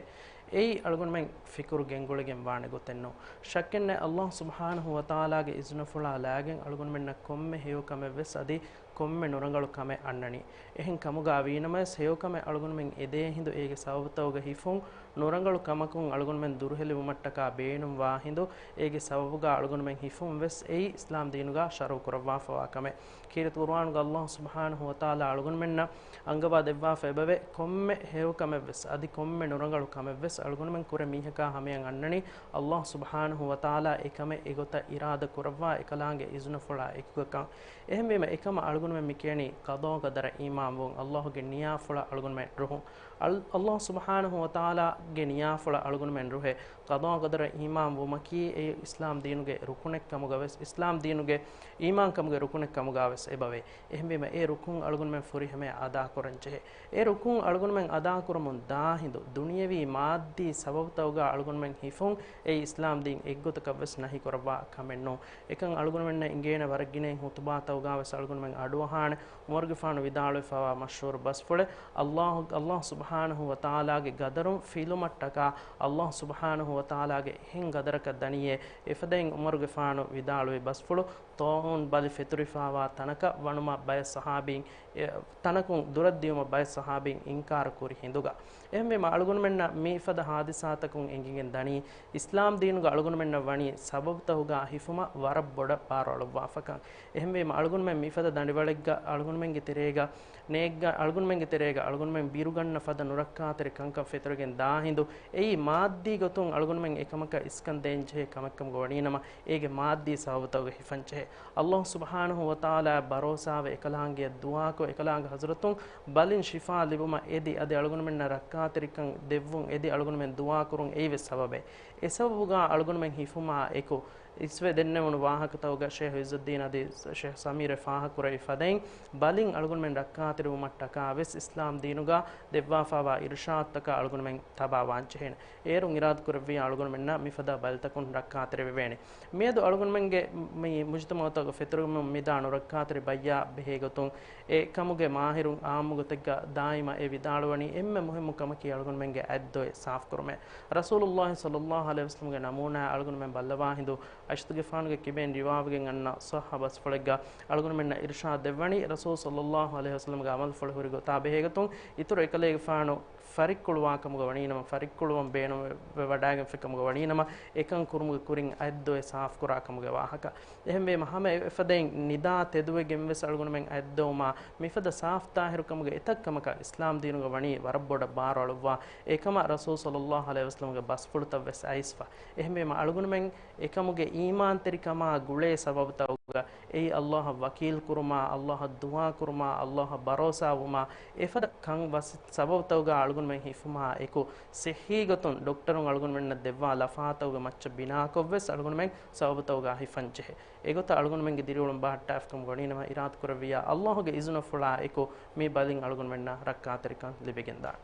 އެއީ އަޅުގަނޑުމެން ފިކުރު ގެންގުޅިގެން ވާނެ ގޮތެއްނޫން. ޝައްކެއްނެތް ﷲ ސުބްޙާނަހޫ ވަތަޢާލާގެ އިޒުނަފުޅާ ލާގެން އަޅުގަނޑުމެންނަށް ކޮންމެ ހެޔޮ ކަމެއް ވެސް އަދި ކޮންމެ ނުރަނގަޅު ކަމެއް އަންނަނީ. އެހެން ކަމުގަ ވީނަމަވެސް ހެޔޮ ކަމެއް އަޅުގަނޑުމެން އެދޭ ހިނދު އޭގެ ސަބަބުތަކުގަ ހިފުން، ނުރަނގަޅު ކަމަކުން އަޅުގަނޑުމެން ދުރުހެލިވުމަށްޓަކާ ބޭނުންވާ ހިނދު އޭގެ ސަބަބުގަ އަޅުގަނޑުމެން ހިފުން ވެސް އެއީ އިސްލާމް ދީނުގަ ޝަރުޢު ކުރައްވާފަވާ ކަމެއް. ކީރިތި ޤުރުއާނުގަ ﷲ ސުބްޙާނަހޫ ވަތަޢާލާ އަޅުގަނޑުމެންނަށް އަންގަވާ ދެއްވާފަ އެބަވޭ، ކޮންމެ ހެޔޮ ކަމެއް ވެސް އަދި ކޮންމެ ނުރަނގަޅު ކަމެއް ވެސް އަޅުގަނޑުމެން ކުރެ މީހަކާ ހަމަޔަށް އަންނަނީ ﷲ ސުބްޙާނަހޫ ވަތަޢާލާ އެ ކަމެއް އެގޮތަށް އިރާދަ ކުރައްވާ އެކަލާނގެ އިޒުނަފުޅާ އެކުގަ ކަން. އެހެންވީމަ އެކަމަށް އަޅުގަނޑުމެން މިކިޔަނީ ޤަޟާ ޤަދަރަށް އީމާންވުން، ﷲގެ ނިޔާފުޅަށް އަޅުގަނޑުމެން ރުހުން. އަލް-، ﷲ ސުބްޙާނަހޫ ވަތަޢާލާގެ ނިޔާފުޅަށް އަޅުގަނޑުމެން ރުހޭ. ޤަޟާ ޤަދަރަށް އީމާން ވުމަކީ އެ އިސްލާމް ދީނުގެ ރުކުނެއް ކަމުގަ ވެސް، އިސްލާމް ދީނުގެ އީމާން ކަމުގެ ރުކުނެއް ކަމުގަ ވެސް އެބަވޭ. އެހެންވީމަ އެ ރުކުން އަޅުގަނޑުމެން ފުރިހަމަޔަށް އަދާކުރަން ޖެހޭ. އެ ރުކުން އަޅުގަނޑުމެން އަދާކުރަމުން ދާ ހިނދު ދުނިޔަވީ މާއްދީ ސަބަބުތަކުގަ އަޅުގަނޑުމެން ހިފުން އެއީ އިސްލާމް ދީން އެއްގޮތަކަށް ވެސް ނަހީ ކުރައްވާ ކަމެއް ނޫން. އެކަން އަޅުގަނޑުމެންނަށް އިނގޭނެ ވަރަށް ގިނައިން ޚުތުބާތަކުގަ ވެސް އަޅުގަނޑުމެން އަޑުއަހާނެ. ޢުމަރުގެފާނު ވިދާޅުވެފަވާ މަޝްހޫރު ބަސްފުޅެއް، ﷲ، ﷲ ސުބްޙާނަހޫ ވަތަޢާލާގެ ޤަދަރުން ފިލުމަށްޓަކާ، ﷲ ސުބްޙާނަހޫ ވަތަޢާލާގެ އެހެން ޤަދަރަކަށް ދަނީއޭ. އެފަދައިން ޢުމަރުގެފާނު ވިދާޅުވި ބަސްފުޅު، ޠާޢޫން ބަލި ފެތުރިފަވާ ތަނަކަށް ވަނުމަށް ބައެއް ޞަޙާބީން، އެ، ތަނަކުން ދުރަށްދިޔުމަށް ބައެއް ޞަޙާބީން އިންކާރު ކުރި ހިނދުގަ. އެހެންވީމަ އަޅުގަނޑުމެންނަށް މިފަދަ ޙާދިސާތަކުން އެނގިގެން ދަނީ، އިސްލާމް ދީނުގަ އަޅުގަނޑުމެންނަށް ވަނީ ސަބަބުތަކުގަ ހިފުމަށް ވަރަށް ބޮޑަށް ބާރު އަޅުއްވާފަކަން. އެހެންވީމަ އަޅުގަނޑުމެން މިފަދަ ދަނޑިވަޅެއްގަ އަޅުގަނޑުމެންގެ ތެރޭގަ ނޭއްގަ-، އަޅުގަނޑުމެންގެ ތެރޭގަ އަޅުގަނޑުމެން ބިރުގަންނަ ފަދަ ނުރައްކާތެރި ކަންކަން ފެތުރިގެން ދާ ހިނދު، އެއީ މާއްދީ ގޮތުން އަޅުގަނޑުމެން އެކަމަކަށް އިސްކަން ދޭންޖެހޭ ކަމެއްކަމުގަ ވަނީނަމަ، އޭގެ މާއްދީ ސަބަބުތަކުގަ ހިފަންޖެހޭ. ﷲ ސުބްޙާނަހޫ ވަތަޢާލާއަށް ބަރޯސާވެ އެކަލާނގެއަށް ދުޢާކޮށް، އެކަލާނގެ ޙަޟްރަތުން ބަލިން ޝިފާ ލިބުމަށް އެދި، އަދި އަޅުގަނޑުމެންނަށް ރައްކާތެރިކަން ދެއްވުން އެދި، އަޅުގަނޑުމެން ދުޢާކުރުން އެއީވެސް ސަބަބެއް. އެ ސަބަބުގަ އަޅުގަނޑުމެން ހިފުމާ އެކު، އިސްވެ ދެންނެވުނު ވާހަކަތަކުގަ ޝޭޚް ޢިއްޒުއްދީން އަދި ޝޭޚް ސަމީރެ ފާހަގަކުރެއްވި ފަދައިން، ބަލިން އަޅުގަނޑުމެން ރައްކާތެރިވުމަށްޓަކާ ވެސް އިސްލާމް ދީނުގަ ދެއްވާފަވާ އިރުޝާދުތަކަށް އަޅުގަނޑުމެން ތަބާވާން ޖެހޭނެ. އޭރުން އިރާދަކުރެއްވިއްޔާ އަޅުގަނޑުމެންނަށް މިފަދަ ބަލިތަކުން ރައްކާތެރިވެވޭނެ. މިއަދު އަޅުގަނޑުމެންގެ މި މުޖުތަމަޢުތަކުގަ ފެތުރިގެން މިދާ ނުރައްކާތެރި ބައްޔާ ބެހޭގޮތުން، އެ ކަމުގެ މާހިރުން ޢާއްމުގޮތެއްގަ ދާއިމަށް އެ ވިދާޅުވަނީ އެންމެ މުހިއްމު ކަމަކީ އަޅުގަނޑުމެންގެ އަތްދޮވެ ސާފުކުރުމޭ. ރަސޫލުﷲ ޞައްލަﷲު ޢަލައިހި ވަސައްލަމްގެ ނަމޫނާ އަޅުގަނޑުމެން ބައްލަވާ ހިނދު، ޢާއިޝަތުގެފާނުގެ ކިބައިން ރިވާވެގެން އަންނަ ޞައްޙަ ބަސްފުޅެއްގަ އަޅުގަނޑުމެންނަށް އިރުޝާދު ދެއްވަނީ، ރަސޫލު ޞައްލަﷲު ޢަލައިހި ވަސައްލަމްގެ ޢަމަލުފުޅު ހުރި ގޮތާ ބެހޭގޮތުން، އިތުރު އެކަލޭގެފާނު ފަރިއްކުޅުވާ ކަމުގަ ވަނީނަމަ، ފަރިއްކުޅުވަން ބޭނުންވެވަޑައިގެންފި ކަމުގަ ވަނީނަމަ، އެކަން ކުރުމުގެ ކުރިން އަތްދޮވެ ސާފުކުރާ ކަމުގެ ވާހަކަ. އެހެންވީމަ، ހަމަ އެފަދައިން ނިދާ ތެދުވެގެން ވެސް އަޅުގަނޑުމެން އަތްދޮވުމާ، މިފަދަ ސާފު ޠާހިރު ކަމުގެ އެތައް ކަމަކަށް އިސްލާމް ދީނުގަ ވަނީ ވަރަށް ބޮޑަށް ބާރު އަޅުއްވާ، އެކަމަށް ރަސޫލު ޞައްލަﷲު ޢަލައިހި ވަސައްލަމްގެ ބަސްފުޅުތައް ވެސް އައިސްފަ. އެހެންވީމަ، އަޅުގަނޑުމެން އެކަމުގެ އީމާންތެރިކަމާ ގުޅޭ ސަބަބުތަކުގަ، އެއީ ﷲ އަށް ވަކީލް ކުރުމާ، ﷲ އަށް ދުޢާ ކުރުމާ، ﷲ އަށް ބަރޯސާ ވުމާ، އެފަދަ ކަން ވަސި-، ސަބަބުތަކުގަ އަޅުގަނޑުމެން ހިފުމާ އެކު، ޞިއްޙީ ގޮތުން ޑޮކްޓަރުން އަޅުގަނޑުމެންނަށް ދެއްވާ ލަފާތަކުގެ މައްޗަށް ބިނާކޮށް ވެސް އަޅުގަނޑުމެން ސަބަބުތަކުގަ ހިފަން ޖެހޭ. އެގޮތަށް އަޅުގަނޑުމެންގެ ދިރިއުޅުން ބަހައްޓާފިކަމުގަ ވަނީނަމަ، އިރާދަކުރެއްވިއްޔާ ﷲގެ އިޒުނަފުޅާ އެކު މި ބަލިން އަޅުގަނޑުމެންނަށް ރައްކާތެރިކަން ލިބިގެންދާނެ.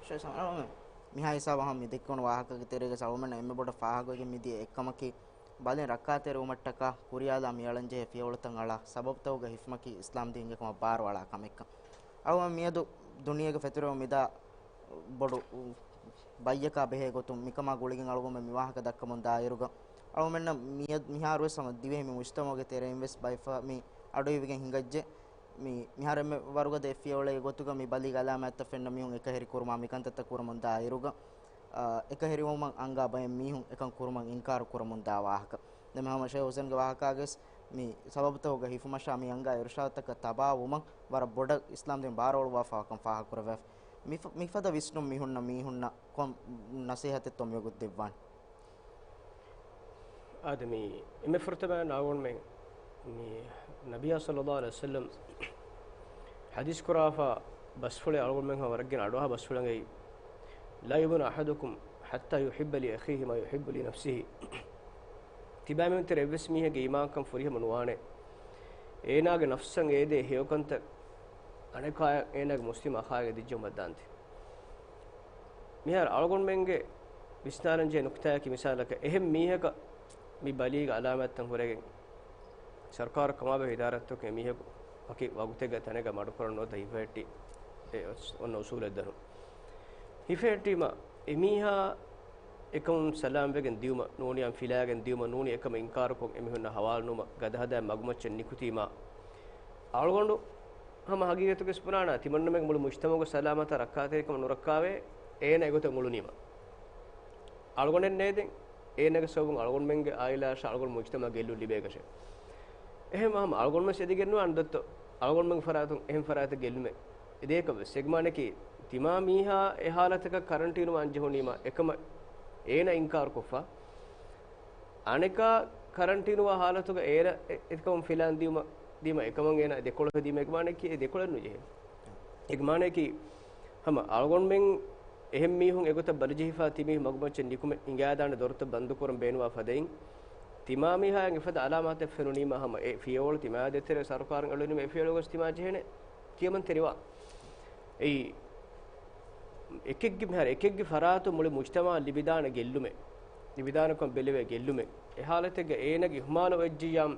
ޝޭޚް ސަމީރު، މިހާ ހިސާބަށް ހަމަ މި ދެއްކުނު ވާހަކަގެ ތެރޭގަ އަޅުގަނޑަށް އެންމެ ބޮޑަށް ފާހަގަވެގެން މިދިޔަ އެއްކަމަކީ، ބަލިން ރައްކާތެރިވުމަށްޓަކާ ކުރިޔާލާ މިއަޅަންޖެހޭ ފިޔަވަޅުތައް އަޅާ ސަބަބުތަކުގަ ހިފުމަކީ އިސްލާމްދީންގެ ކަމަށް ބާރުއަޅާ ކަމެއްކަން. އަޅުގަނޑު މިއަދު ދުނިޔޭގެ ފެތުރެވުނު މިދާ ބޮޑު ބައްޔަކާ ބެހޭ ގޮތުން މިކަމާ ގުޅިގެން އަޅުގަނޑު މި ވާހަކަ ދައްކަމުން ދާއިރުގަ، އަޅުގަނޑަށް މިއަދު މިހާރުވެސް ހަމަ ދިވެހި މި މުޖްތަމަޢުގެ ތެރެއިންވެސް ބައެއްފަހަރު މި އަޑުއިވިގެން ހިނގައްޖެ. މި، މިހާރު އެންމެ ވަރުގަދަ އެއް ފިޔަވަޅެއް ގޮތުގަ މި ބަލީގެ އަލާމާތްތައް ފެންނަ މީހުން އެކަހެރި ކުރުމާ މިކަންތައްތައް ކުރަމުން ދާއިރުގަ، އާ، އެކަހެރިވުމަށް އަންގާ ބައެއް މީހުން އެކަން ކުރުމަށް އިންކާރު ކުރަމުން ދާ ވާހަކަ. ދެން ހަމަ ޝޭހް ހުސެންގެ ވާހަކާގެސް މި ސަބަބުތަކުގަ ހިފުމަށާ މި އަންގާ އިރުޝާދުތަކަށް ތަބާވުމަށް ވަރަށް ބޮޑަށް އިސްލާމްދީން ބާރުއަޅުއްވާފަވާކަން ފާހަގަކުރެވޭ. މިފަ-، މިފަދަ ވިސްނުން މި ހުންނަ މީހުންނަށް ކޮން ނަސޭހަތެއްތޯ މިވަގުތު ދެއްވާނެ؟ އާދެ، މި އެންމެ ފުރަތަމަ އަޅުގަނޑުމެން މި ނަބިއްޔާ ޞައްލައްލާހު ޢަލައިހި ވަސައްލަމް ޙަދީޘް ކުރާފަ ބަސްފުޅެއް އަޅުގަނޑުމެން ހަމަ ވަރަށް ގިނަ އަޑުއަހާ ބަސްފުޅެއް. لا يؤمن أحدكم حتى يحب لأخيه ما يحب لنفسه. ތިބާމެން ތެރެ އެއްވެސް މީހެއްގެ އީމާންކަން ފުރިހަމަ ނުވާނެ، އޭނާގެ ނަފްސަށް އޭދޭ ހެޔޮކަންތައް އަނެކާޔަށް އޭނާގެ މުސްލިމް އަޚާއިގެ ދިއްޖައުމަށް ދާންތީ. މިހާރު އަޅުގަނޑުމެންގެ ވިސްނާލަންޖެހޭ ނުކުތާއަކީ، މިސާލަކަށް، އެހެން މީހަކަށް މި ބަލީގެ އަލާމާތްތައް ހުރެގެން، ސަރުކާރަށް ކަމާބެހޭ އިދާރާތަކުން އެ މީހަކު ވަކި ވަގުތެއްގަ ތަނެއްގަ މަޑުކުރަން ނުވަތަ ހިފެހެއްޓި، އެ އޮސް-، އޮންނަ އުސޫލެއް ދަނުން. ހިފެހެއްޓީމަ، އެމީހާ އެކަމުން ސަލާމްވެގެން ދިޔުމަށް ނޫނީ، އަން ފިލާގެން ދިޔުމަށް ނޫނީ، އެކަމަށް އިންކާރުކޮށް އެމީހުންނާ ހަވާލުނުވުމަށް ގަދަހަދާ މަގުމައްޗަށް ނިކުތީމާ، އަޅުގަނޑު ހަމަ ހަގީގަތުގައި ބުނާނަ، ތިމަންނަމެން މުޅި މުޖްތަމަޢުގެ ސަލާމަތާ ރައްކާތެރިކަމަށް ނުރައްކާވޭ، އޭނަ އެގޮތަށް އުޅުނީމަ. އަޅުގަނޑެއް ނޭދެން، އޭނަގެ ސަބަބުން އަޅުގަނޑުމެންގެ އާއިލާއަށާ އަޅުގަނޑު މުޖްތަމަޢަށް ގެއްލުން ލިބޭކަށެއް. އެހެންވާ ހަމަ އަޅުގަނޑުމެން އެދިގެންނުވާނެ ދޮއްތޯ، އަޅުގަނޑުމެންގެ ފަރާތުން އެހެން ފަރާތެއް ގެއްލުމެއް އެދޭކަށްވެސް. އެގެ މާނައަކީ، ތިމާ މީހާ އެ ހާލަތަކަށް ކަރަންޓީނުވާން ޖެހުނީމަ، އެކަމަށް އޭނަ އިންކާރުކޮށްފަ. އަނެކާ ކަރަންޓީނުވާ ހާލަތުގަ އޭރަ އެ-، އެކަމުން ފިލާން ދިޔުމަށް، ދީމަ އެކަމަށް އޭނަ ދެކޮޅަށް ދީމަ، އެގެ މާނައަކީ އެ ދެކޮޅެއް ނުޖެހޭ. އެގެ މާނައަކީ ހަމަ އަޅުގަނޑުމެން އެހެން މީހުން އެގޮތަށް ބަލިޖެހިފަ ތިމީހުން މަގުމައްޗަށް ނިކުމެ ހިނގާދާނެ ދޮރުތައް ބަންދުކުރަން ބޭނުންވާ ފަދައިން، ތިމާ މީހާއަށް އެފަދަ އަލާމާތެއް ފެނުނީމަ ހަމަ އެ ފިޔަވަޅު ތިމާ ދޭތެރޭ ސަރުކާރުން އެޅުނީމަ އެ ފިޔަވަޅު ގޮސް ތިމާ ޖެހޭނެ ކިޔަމަންތެރިވާ. އެއީ އެކެއްގެ މިހާރު އެކެއްގެ ފަރާތުން މުޅި މުޖްތަމަޢަށް ލިބިދާނެ ގެއްލުމެއް، ލިބިދާނެކަން ބެލެވޭ ގެއްލުމެއް. އެ ހާލަތެއްގަ އޭނަގެ އިހުމާލު އޮތްޖިއްޔާމް،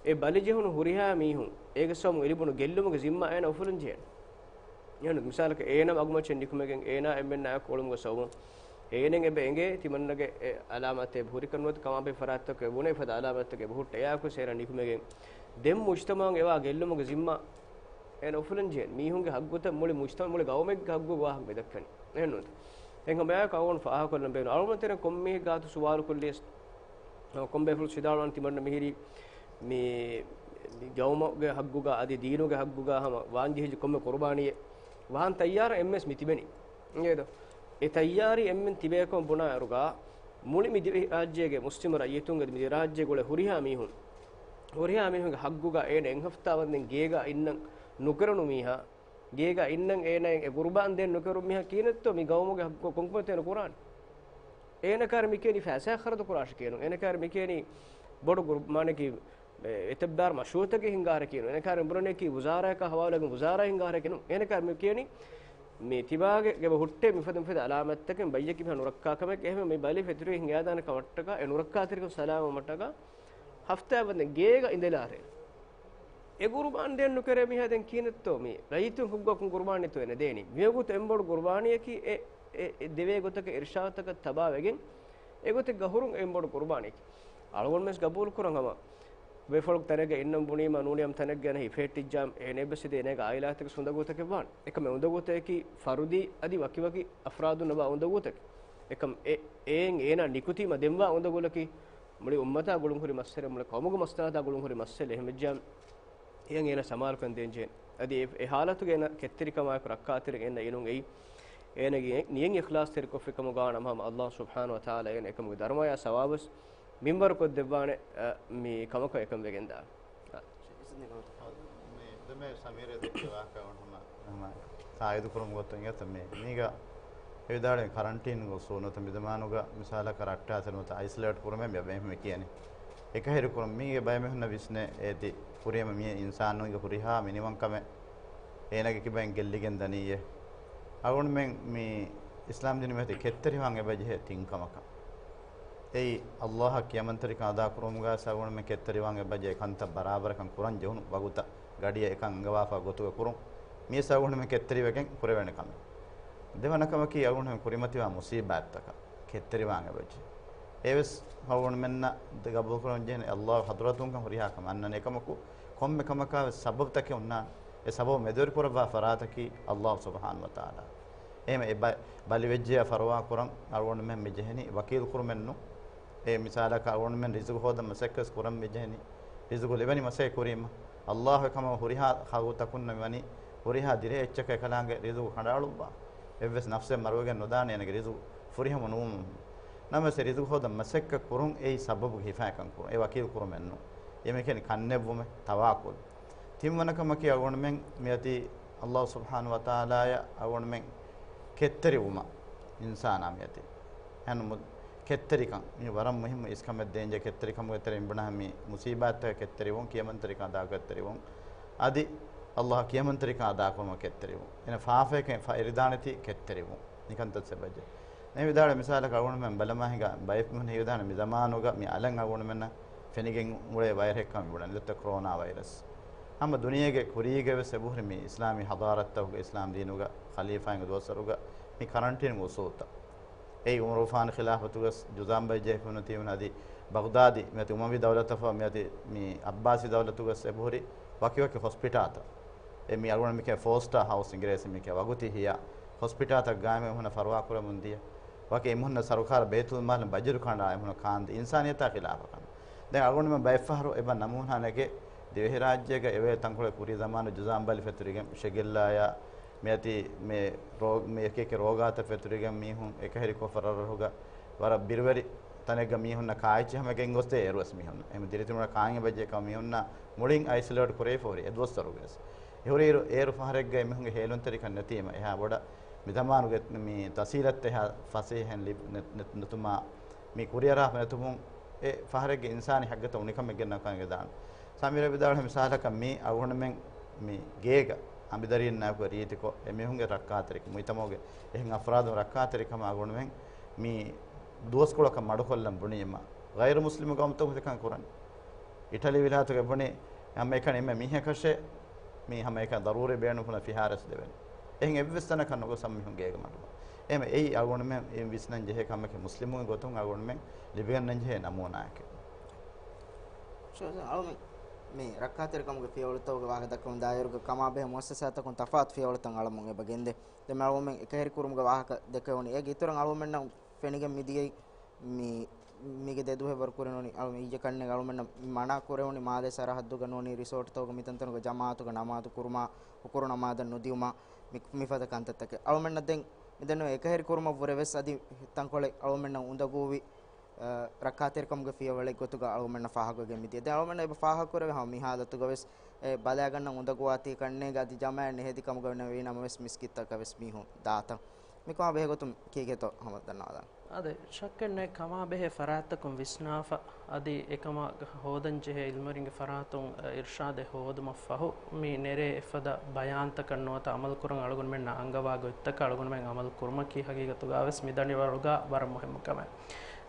އެ ބަލިޖެހުނު ހުރިހާ މީހުން އޭގެ ސަބަބުން ލިބުނު ގެއްލުމުގެ ޒިންމާ އޭނަ އުފުލަން ޖެހޭނެ. އެހެން މިސާލަކަށް އޭނަ މަގުމައްޗަށް ނިކުމެގެން އޭނާ އެންމެންނާއެކު އުޅުމުގެ ސަބަބުން އޭނައަށް އެބަ އެނގޭ ތިމަންނަގެ އެ އަލާމާތެއް ހުރިކަން ނުވަތަ ކަމާބެހޭ ފަރާތްތަކެއް ބުނެ އެފަދަ އަލާމާތެއް އެބަ ހުއްޓަ އެއާއެކުވެސް އޭނަ ނިކުމެގެން ދެން މުޖްތަމަޢުން އެވާ ގެއްލުމުގެ ޒިންމާ އޭނަ އުފުލަން ޖެހޭނެ. މީހުންގެ ހައްގުތައް މުޅި މުޖްތަމަޢު، މުޅި ގައުމެއްގެ ހައްގުގެ ވާހަކަ މި ދައްކަނީ. އެހެންނޫންތަ؟ އެހެން ކަމާއެކު އަޅުގަނޑު ފާހަގަކޮށްލަން ބޭނުން. އަޅުގަނޑު ތެރެއިން ކޮންމީހެއް ގާތު ސުވާލު ކޮށްލިޔަސް، ކޮންބޭފުޅު ވިދާޅުވާން ތިމަންނަ މިހިރީ މި، މި ގައުމުގެ ހައްގުގަ އަދި ދީނުގެ ހައްގުގަ ހަމަ ވާންޖެހިއްޖެ ކޮންމެ ޤުރުބާނީއެއް ވާން ތައްޔާރަށް އެންމެސް މި ތިބެނީ. އިނގޭތޯ؟ އެ ތައްޔާރީ އެންމެން ތިބޭކަމަށް ބުނާއިރުގަ، މުޅި މި ދިވެހިރާއްޖޭގެ މުސްލިމު ރައްޔިތުންގެ މި ދިވެހިރާއްޖޭގަ އުޅޭ ހުރިހާ މީހުން، ހުރިހާ މީހުންގެ ހައްގުގަ އޭނަ އެއް ހަފްތާ ވަންދެން ގޭގަ އިންނަން ނުކެރުނު މީހާ، ގޭގަ އިންނަން އޭނައަށް އެ ޤުރުބާން ދޭން ނުކެރުނު މީހާ ކިހިނެއްތޯ މި ގައުމުގެ ހައްގު ކޮންކަމެއްތޯ އޭނަ ކުރާނީ؟ އޭނަ ކާރި މި ކިޔަނީ ފައިސާ ޚަރަދު ކުރާށޭ ކިޔަނު. އޭނަ ކާރި މި ކިޔަނީ ބޮޑު ގުރު-، މާނައަކީ، އެ، އެތައް ބާރު މަޝްރޫޢުތަކެއް ހިންގާށޭ ކިޔަނު. އޭނަ ކާރި ބުނަނީކީ ވުޒާރާއަކާ ހަވާލުވެގެން ވުޒާރާ ހިންގާށޭ ކިޔަނު. އޭނަ ކާރި މި ކިޔަނީ މި ތިބާގެ އެބަ ހުއްޓޭ މިފަދަ މިފަދަ އަލާމާތްތަކެއް ބައްޔަކީ މިހާ ނުރައްކާ ކަމެއް. އެހެންވެ މި ބަލި ފެތުރި ހިނގާދާނެ ކަމަށްޓަކާ، އެ ނުރައްކާތެރިކަން ސަލާމަތް ވުމަށްޓަކާ ހަފްތާ ވަންދެން ގޭގަ އިނދެލާށޭ. އެ ޤުރުބާން ދޭން ނުކެރޭ މީހާ ދެން ކިހިނެއްތޯ މި ރައްޔިތުން ހުއްގަކުން ޤުރުބާން ދޭން ދޭނީ. މިވަގުތު އެންމެ ބޮޑު ޤުރުބާނީއަކީ އެ، އެ، އެ ދެވޭ ގޮތަކަށް އިރުޝާދުތަކަށް ތަބާވެގެން އެގޮތެއްގަ ހުރުން އެންމެ ބޮޑު ޤުރުބާނީއަކީ. އަޅުގަނޑުވެސް ގަބޫލު ކުރަން ހަމަ ބޭފުޅަކު ތަނެއްގަ އިންނަން ބުނީމަ ނޫނީ ތަނެއްގަ އޭނަ ހިފެހެއްޓިއްޖާމް އޭނަ އެއްވެސް އެދޭ އޭނަގެ އާއިލާތަކަށް އުނދަގޫތަކެއް ވާނެ. އެކަމް އެ އުނދަގޫތަކަކީ ފަރުދީ އަދި ވަކިވަކި އަފްރާދުން ނަބާ އުނދަގޫތަކެއް. އެކަމް އެ، އެއިން އޭނާ ނިކުތީމަ ދެންވާ އުނދަގުލަކީ މުޅި އުއްމަތާ ގުޅުން ހުރި މައްސަލަ، މުޅި ޤައުމުގެ މަސްލަހަތާ ގުޅުން ހުރި މައްސަލަ. އެހެންވެއްޖާމް އެއަށް އޭނަ ސަމާލުކަން ދޭންޖެހޭ. އަދި އެ، އެ ހާލަތުގަ އޭނަ ކެތްތެރިކަމާއެކު ރައްކާތެރި އޭނަ އިނުން އެއީ އޭނަގެ ނިޔަތް އިޚްލާޞްތެރިކޮށްފި ކަމުގަ ވާނަމަ، ހަމަ ﷲ ސުބްޙާނަހޫ ވަތަޢާލާ އޭނަ އެކަމުގެ ދަރުމަޔާ ސަވާބުވެސް މިންވަރުކޮށްދެއްވާނެ، އަ، މި ކަމަކަށް އެކަން ވެގެންދާ. މި ދެމޭ ސަމީރޭ ދެއްކި ވާހަކަ އޮން ހަމަ، ހަމަ ތާއީދު ކުރުމުގެ ގޮތުން އެތަ މި، މީގަ އެ ވިދާޅުވި ކަރަންޓީން ގޮސް ނުވަތަ މި ޒަމާނުގަ މިސާލަކަށް ރައްޓާތެރި ނުވަތަ އައިސޮލޭޓް ކުރުމޭ މި އަބައިން މި ކިޔަނީ. އެކަހެރި ކުރުން މީގެ ބައެއް މީހުންނަށް ވިސްނޭ އޭތި ކުރިޔަމަ މި އިންސާނުންގެ ހުރިހާ މިނިވަންކަމެއް އޭނަގެ ކިބައިން ގެއްލިގެން ދަނީއޭ. އަޅުގަނޑުމެން މި އިސްލާމް ދީނު މިއޮތީ ކެތްތެރިވާން އެބަޖެހޭ ތިން ކަމަކަށް. އެއީ، އައްލާހަށް ކިޔަމަންތެރިކަން އަދާކުރުމުގަ އަޅުގަނޑުމެން ކެތްތެރިވާން އެބަޖެހޭ ކަންތައް ބަރާބަރަކަން ކުރަން ޖެހުނު ވަގުތަށް ގަޑިއަށް އެކަން އަންގަވާފަ ގޮތުގަ ކުރުން. މިވެސް އަޅުގަނޑުމެން ކެތްތެރިވެގެން ކުރެވޭނެ ކަމެއް. ދެވަނަ ކަމަކީ، އަޅުގަނޑުމެން ކުރިމަތިވާ މުސީބާތްތަކަށް ކެތްތެރިވާން އެބަޖެހޭ. އެވެސް އަޅުގަނޑުމެންނަށް ގަބޫލުކުރަން ޖެހޭނެ އައްލާހު ޙަޟްރަތުން ކަން ހުރިހާ ކަމެއް އަންނަނީ. އެކަމަކު، ކޮންމެ ކަމަކާ ވެސް ސަބަބުތަކެއް އޮންނާނެ. އެ ސަބަބު މެދުވެރި ކުރައްވާ ފަރާތަކީ އައްލާހު ސުބްޙާނަހޫ ވަތަޢާލާ. އެހެން އެ ބަ-، ބަލިވެއްޖެޔާ ފަރުވާ ކުރަން އަޅުގަނޑުމެން މި ޖެހެނީ ވަކީލު ކުރުމެއް ނޫން. އެ މިސާލަކަށް އަޅުގަނޑުމެން ރިޒުގު ހޯދަން މަސައްކަތް ކުރަން މި ޖެހެނީ. ރިޒުގު ލިބެނީ މަސައްކަތް ކުރީމަ. އައްލާހު އެކަމަށް ހުރިހާ ހަގުތަކުންނަށް ވަނީ ހުރިހާ ދިރޭ އެއްޗަކަށް އެކަލާނގެ ރިޒުގު ކަނޑައަޅުއްވާ. އެއްވެސް ނަފްސެއް މަރުވެގެން ނުދާނެ އޭނަގެ ރިޒުގު ފުރިހަމަ ނުވުމުން. ނަމަވެސް އެ ރިޒުގު ހޯދަން މަސައްކަތް ކުރުން އެއީ ސަބަބުގެ ހިފާކަން ކުރުން. އެ ވަކީލު ކުރުމެއް ނޫން. އެ މިކަން ކަންނެއްވުމެއް، ތަވާކުލް. ތިންވަނަ ކަމަކީ އަޅުގަނޑުމެން މިއޮތީ އައްލާހު ސުބްޙާނަހޫ ވަތަޢާލާޔަށް އަޅުގަނޑުމެން ކެތްތެރިވުމަށް އިންސާނާ މިއޮތީ. އެހެން މު-، ކެތްތެރިކަން މި ވަރަށް މުހިއްމު އިސްކަމެއް ދޭންޖެ ކެތްތެރިކަމުގެ ތެރެއިން ބުނާ މި މުސީބާތްތަކަށް ކެތްތެރިވުން، ކިޔަމަންތެރިކަން އަދާކޮށް ކެތްތެރިވުން. އަދި އައްލާހަށް ކިޔަމަންތެރިކަން އަދާކުރުމަށް ކެތްތެރިވުން. އޭނަ ފާފައެކޭ ފަ-، އެރިދާނެތީ ކެތްތެރިވުން. ނިކަންތައް ސެބަޖެ. ނެ ވިދާޅު މިސާލަކަށް އަޅުގަނޑުމެން ބަލަމާ ހިނގާ ބައެއް މީހުން ހީވެދާނެ މި ޒަމާނުގަ މި އަލަށް އަޅުގަނޑުމެންނަށް ފެނިގެން އުޅޭ ވައިރެއްކަން މި ބުނަނީ ދެއްތަ ކޮރޯނާ ވައިރަސް. ހަމަ ދުނިޔޭގެ ކުރީގެ ވެސް އެބަހުރި މި އިސްލާމީ ހަޟާރަތްތަކުގެ އިސްލާމް ދީނުގަ ޚަލީފާއިން ދުވަސްވަރުގަ މި ކަރަންޓީން އުސޫލްތައް. އެއީ އުމަރު ގަފާރުގެ ޚިލާފަތުގަސް ޖުޒާމް ބައި ޖެހިފުން ތީވުން އަދި ބަޣްދާދީ މިއަދި އުމަވީ ދައުލަތަށް ފަހު މިއަދި މި އައްބާސީ ދައުލަތުގަސް އެބަހުރި ވަކިވަކި ހޮސްޕިޓާލްތައް. އެ މި އަޅުގަނޑު މިކޭ ފޯސްޓާ ހައުސް އިނގިރޭސި މިކޭ ވަގުތީ ހިޔާ ހޮސްޕިޓާލްތައް ގާއިމު އެމީހުންނަށް ފަރުވާ ކުރަމުން ދިޔަ. ވަކި އެމީހުންނަށް ސަރުކާރަށް ބައިތުލްމާލުން ބަޖެޓު ކަނޑާ އެމީހުންނަށް ކާންދި އިންސާނިއްޔަތާ ޚިލާފަކަން. ދެން އަޅުގަނޑުމެން ބައެއްފަހަރު އެބަ ނަމޫނާ ނެގޭ ދިވެހިރާއްޖޭގަ އެވޭ ތަންކޮޅެއް ކުރީ ޒަމާނު ޖުޒާމް ބަލި ފެތުރިގެން ޝެގެއްލާޔާ މިއަދި މި ރޯ-، މި އެކި އެކި ރޯގާތައް ފެތުރިގެން މީހުން އެކަހެރިކޮށް ފަރާރަށް ރަށުގަ ވަރަށް ބިރުވެރި ތަނެއްގަ މީހުންނަށް ކާއެއްޗެއް ހަމަ ގެންގޮސްދޭ އޭރުވެސް މީހުންނަށް. އެހެން ދިރިތިބުނަށް ކާން އެބަޖެހޭ ކަމަށް މީހުންނަށް މުޅިން އައިސޮލޭޓް ކުރެވިފަ ހުރި އެދުވަސްވަރުގަވެސް. އެހުރިއިރު އޭރު ފަހަރެއްގަ އެމީހުންގެ ހޭލުންތެރިކަން ނެތީމަ އެހާ ބޮޑަށް މި ޒަމާނުގެ މި ތަސީލަތް އެހާ ފަސޭހައިން ލިބ-، ނެ-، ނެ-، ނެތުމާ މި ކުރިއަރާފަ ނެތުމުން އެ ފަހަރެއްގެ އިންސާނީ ހައްގަތައް އުނިކަމެއް ގެންނަ ކަން އެދާނެ. ސަމީރާ ވިދާޅުވި މިސާލަކަށް މި އަޅުގަނޑުމެން މި ގޭގަ އަނބިދަރީންނާކު ރީތިކޮށް އެމީހުންގެ ރައްކާތެރިކަން، މުޖްތަމަޢުގެ އެހެން އަފްރާދުން ރައްކާތެރިކަމަށް އަޅުގަނޑުމެން މި ދުވަސްކޮޅަކަށް މަޑުކޮށްލަން ބުނީމަ، ޣައިރު މުސްލިމު ޤައުމުތަކުން އެކަން ކުރަނީ. އިޓަލީ ވިލާތުގަ ބުނީ، ހަމައެކަނި އެންމެ މީހަކަށޭ މި ހަމައެކަނި ދަރޫރީ ބޭނުންފުޅަށް ފިހާރަސް ދެވެނީ. އެހެން އެއްވެސް ތަނަކަށް ނުގޮސް ހަމަ މީހުން ގޭގަ މަޑުވާ. އެހެން އެއީ އަޅުގަނޑުމެން ވިސްނަން ޖެހޭ ކަމެކޭ، މުސްލިމުންގެ ގޮތުން އަޅުގަނޑުމެން ލިބިގަންނަން ޖެހޭ ނަމޫނާއެކޭ. ޝޯ، އަޅުމެން މި ރައްކާތެރިކަމުގެ ފިޔަވަޅުތަކުގެ ވާހަކަ ދައްކަމުން ދާއިރުގަ ކަމާބެހޭ މުއައްސަސާތަކުން ތަފާތު ފިޔަވަޅުތައް އަޅަމުން އެބަ ގެންދޭ. ދެން އަޅުމެން އެކަހެރިކުރުމުގެ ވާހަކަ ދެކެވުނީ. އޭގެ އިތުރަށް އަޅުމެންނަށް ފެނިގެން މިދިޔައީ މި-، މީގެ ދެ ދުވަހެއް ވަރު ކުރިން ނޫނީ، އަޅު އިއްޔެ ކަންނޭނގެ އަޅުމެންނަށް މަނާ ކުރެވުނީ މާލޭ ސަރަހައްދުގަ ނޫނީ ރިސޯޓްތަކުގަ މިތަންތަނުގަ ޖަމާޢަތުގެ ނަމާދު ކުރުމާ، ހުކުރު ނަމާދަށް ނުދިއުމާ، މި-، މިފަދަ ކަންތައްތަކެއް. އަޅުމެންނަށް ދެން މިދެންނެވި އެކަހެރި ކުރުމަށްވުރެ ވެސް އަދި ތަންކޮޅެއް އަޅުމެންނަށް އުނދަގޫވި، އަ، ރައްކާތެރިކަމުގެ ފިޔަވަޅެއް ގޮތުގަ އަޅުމެންނަށް ފާހަގަވެގެން މިދިޔަ. ދެން އަޅުމެންނަށް އެބަ ފާހަގަކުރެވޭ ހަމަ މި ހާލަތުގަ ވެސް އެ ބަލާގަންނަން އުނދަގޫވާތީ ކަންނޭނގެ އަދި ޖަމާޢަތް ނެހެދި ކަމުގަ ވަނީ ނަމަވެސް މިސްކިތްތަކަށް ވެސް މީހުން ދާތަން. މިކޮށް ބެހޭގޮތުން ކީކޭތޯ ހަމަ ދަންނަވާލަން. އާދެ، ޝައްކެއް ނެތް ކަމާބެހޭ ފަރާތްތަކުން ވިސްނާފަ، އަދި އެކަމަށް ހޯދަންޖެހޭ އިލްމުވެރިންގެ ފަރާތުން، އަ، އިރްޝާދެއް ހޯދުމަށްފަހު، މި ނެރޭ އެފަދަ ބަޔާންތަކަށް ނުވަތަ އަމަލުކުރަން އަޅުގަނޑުމެންނަށް އަންގަވާ ގޮތްތަކަށް އަޅުގަނޑުމެން އަމަލު ކުރުމަކީ ހަގީގަތުގަ ވެސް މި ދަނޑިވަޅުގަ ވަރަށް މުހިއްމު ކަމެއް.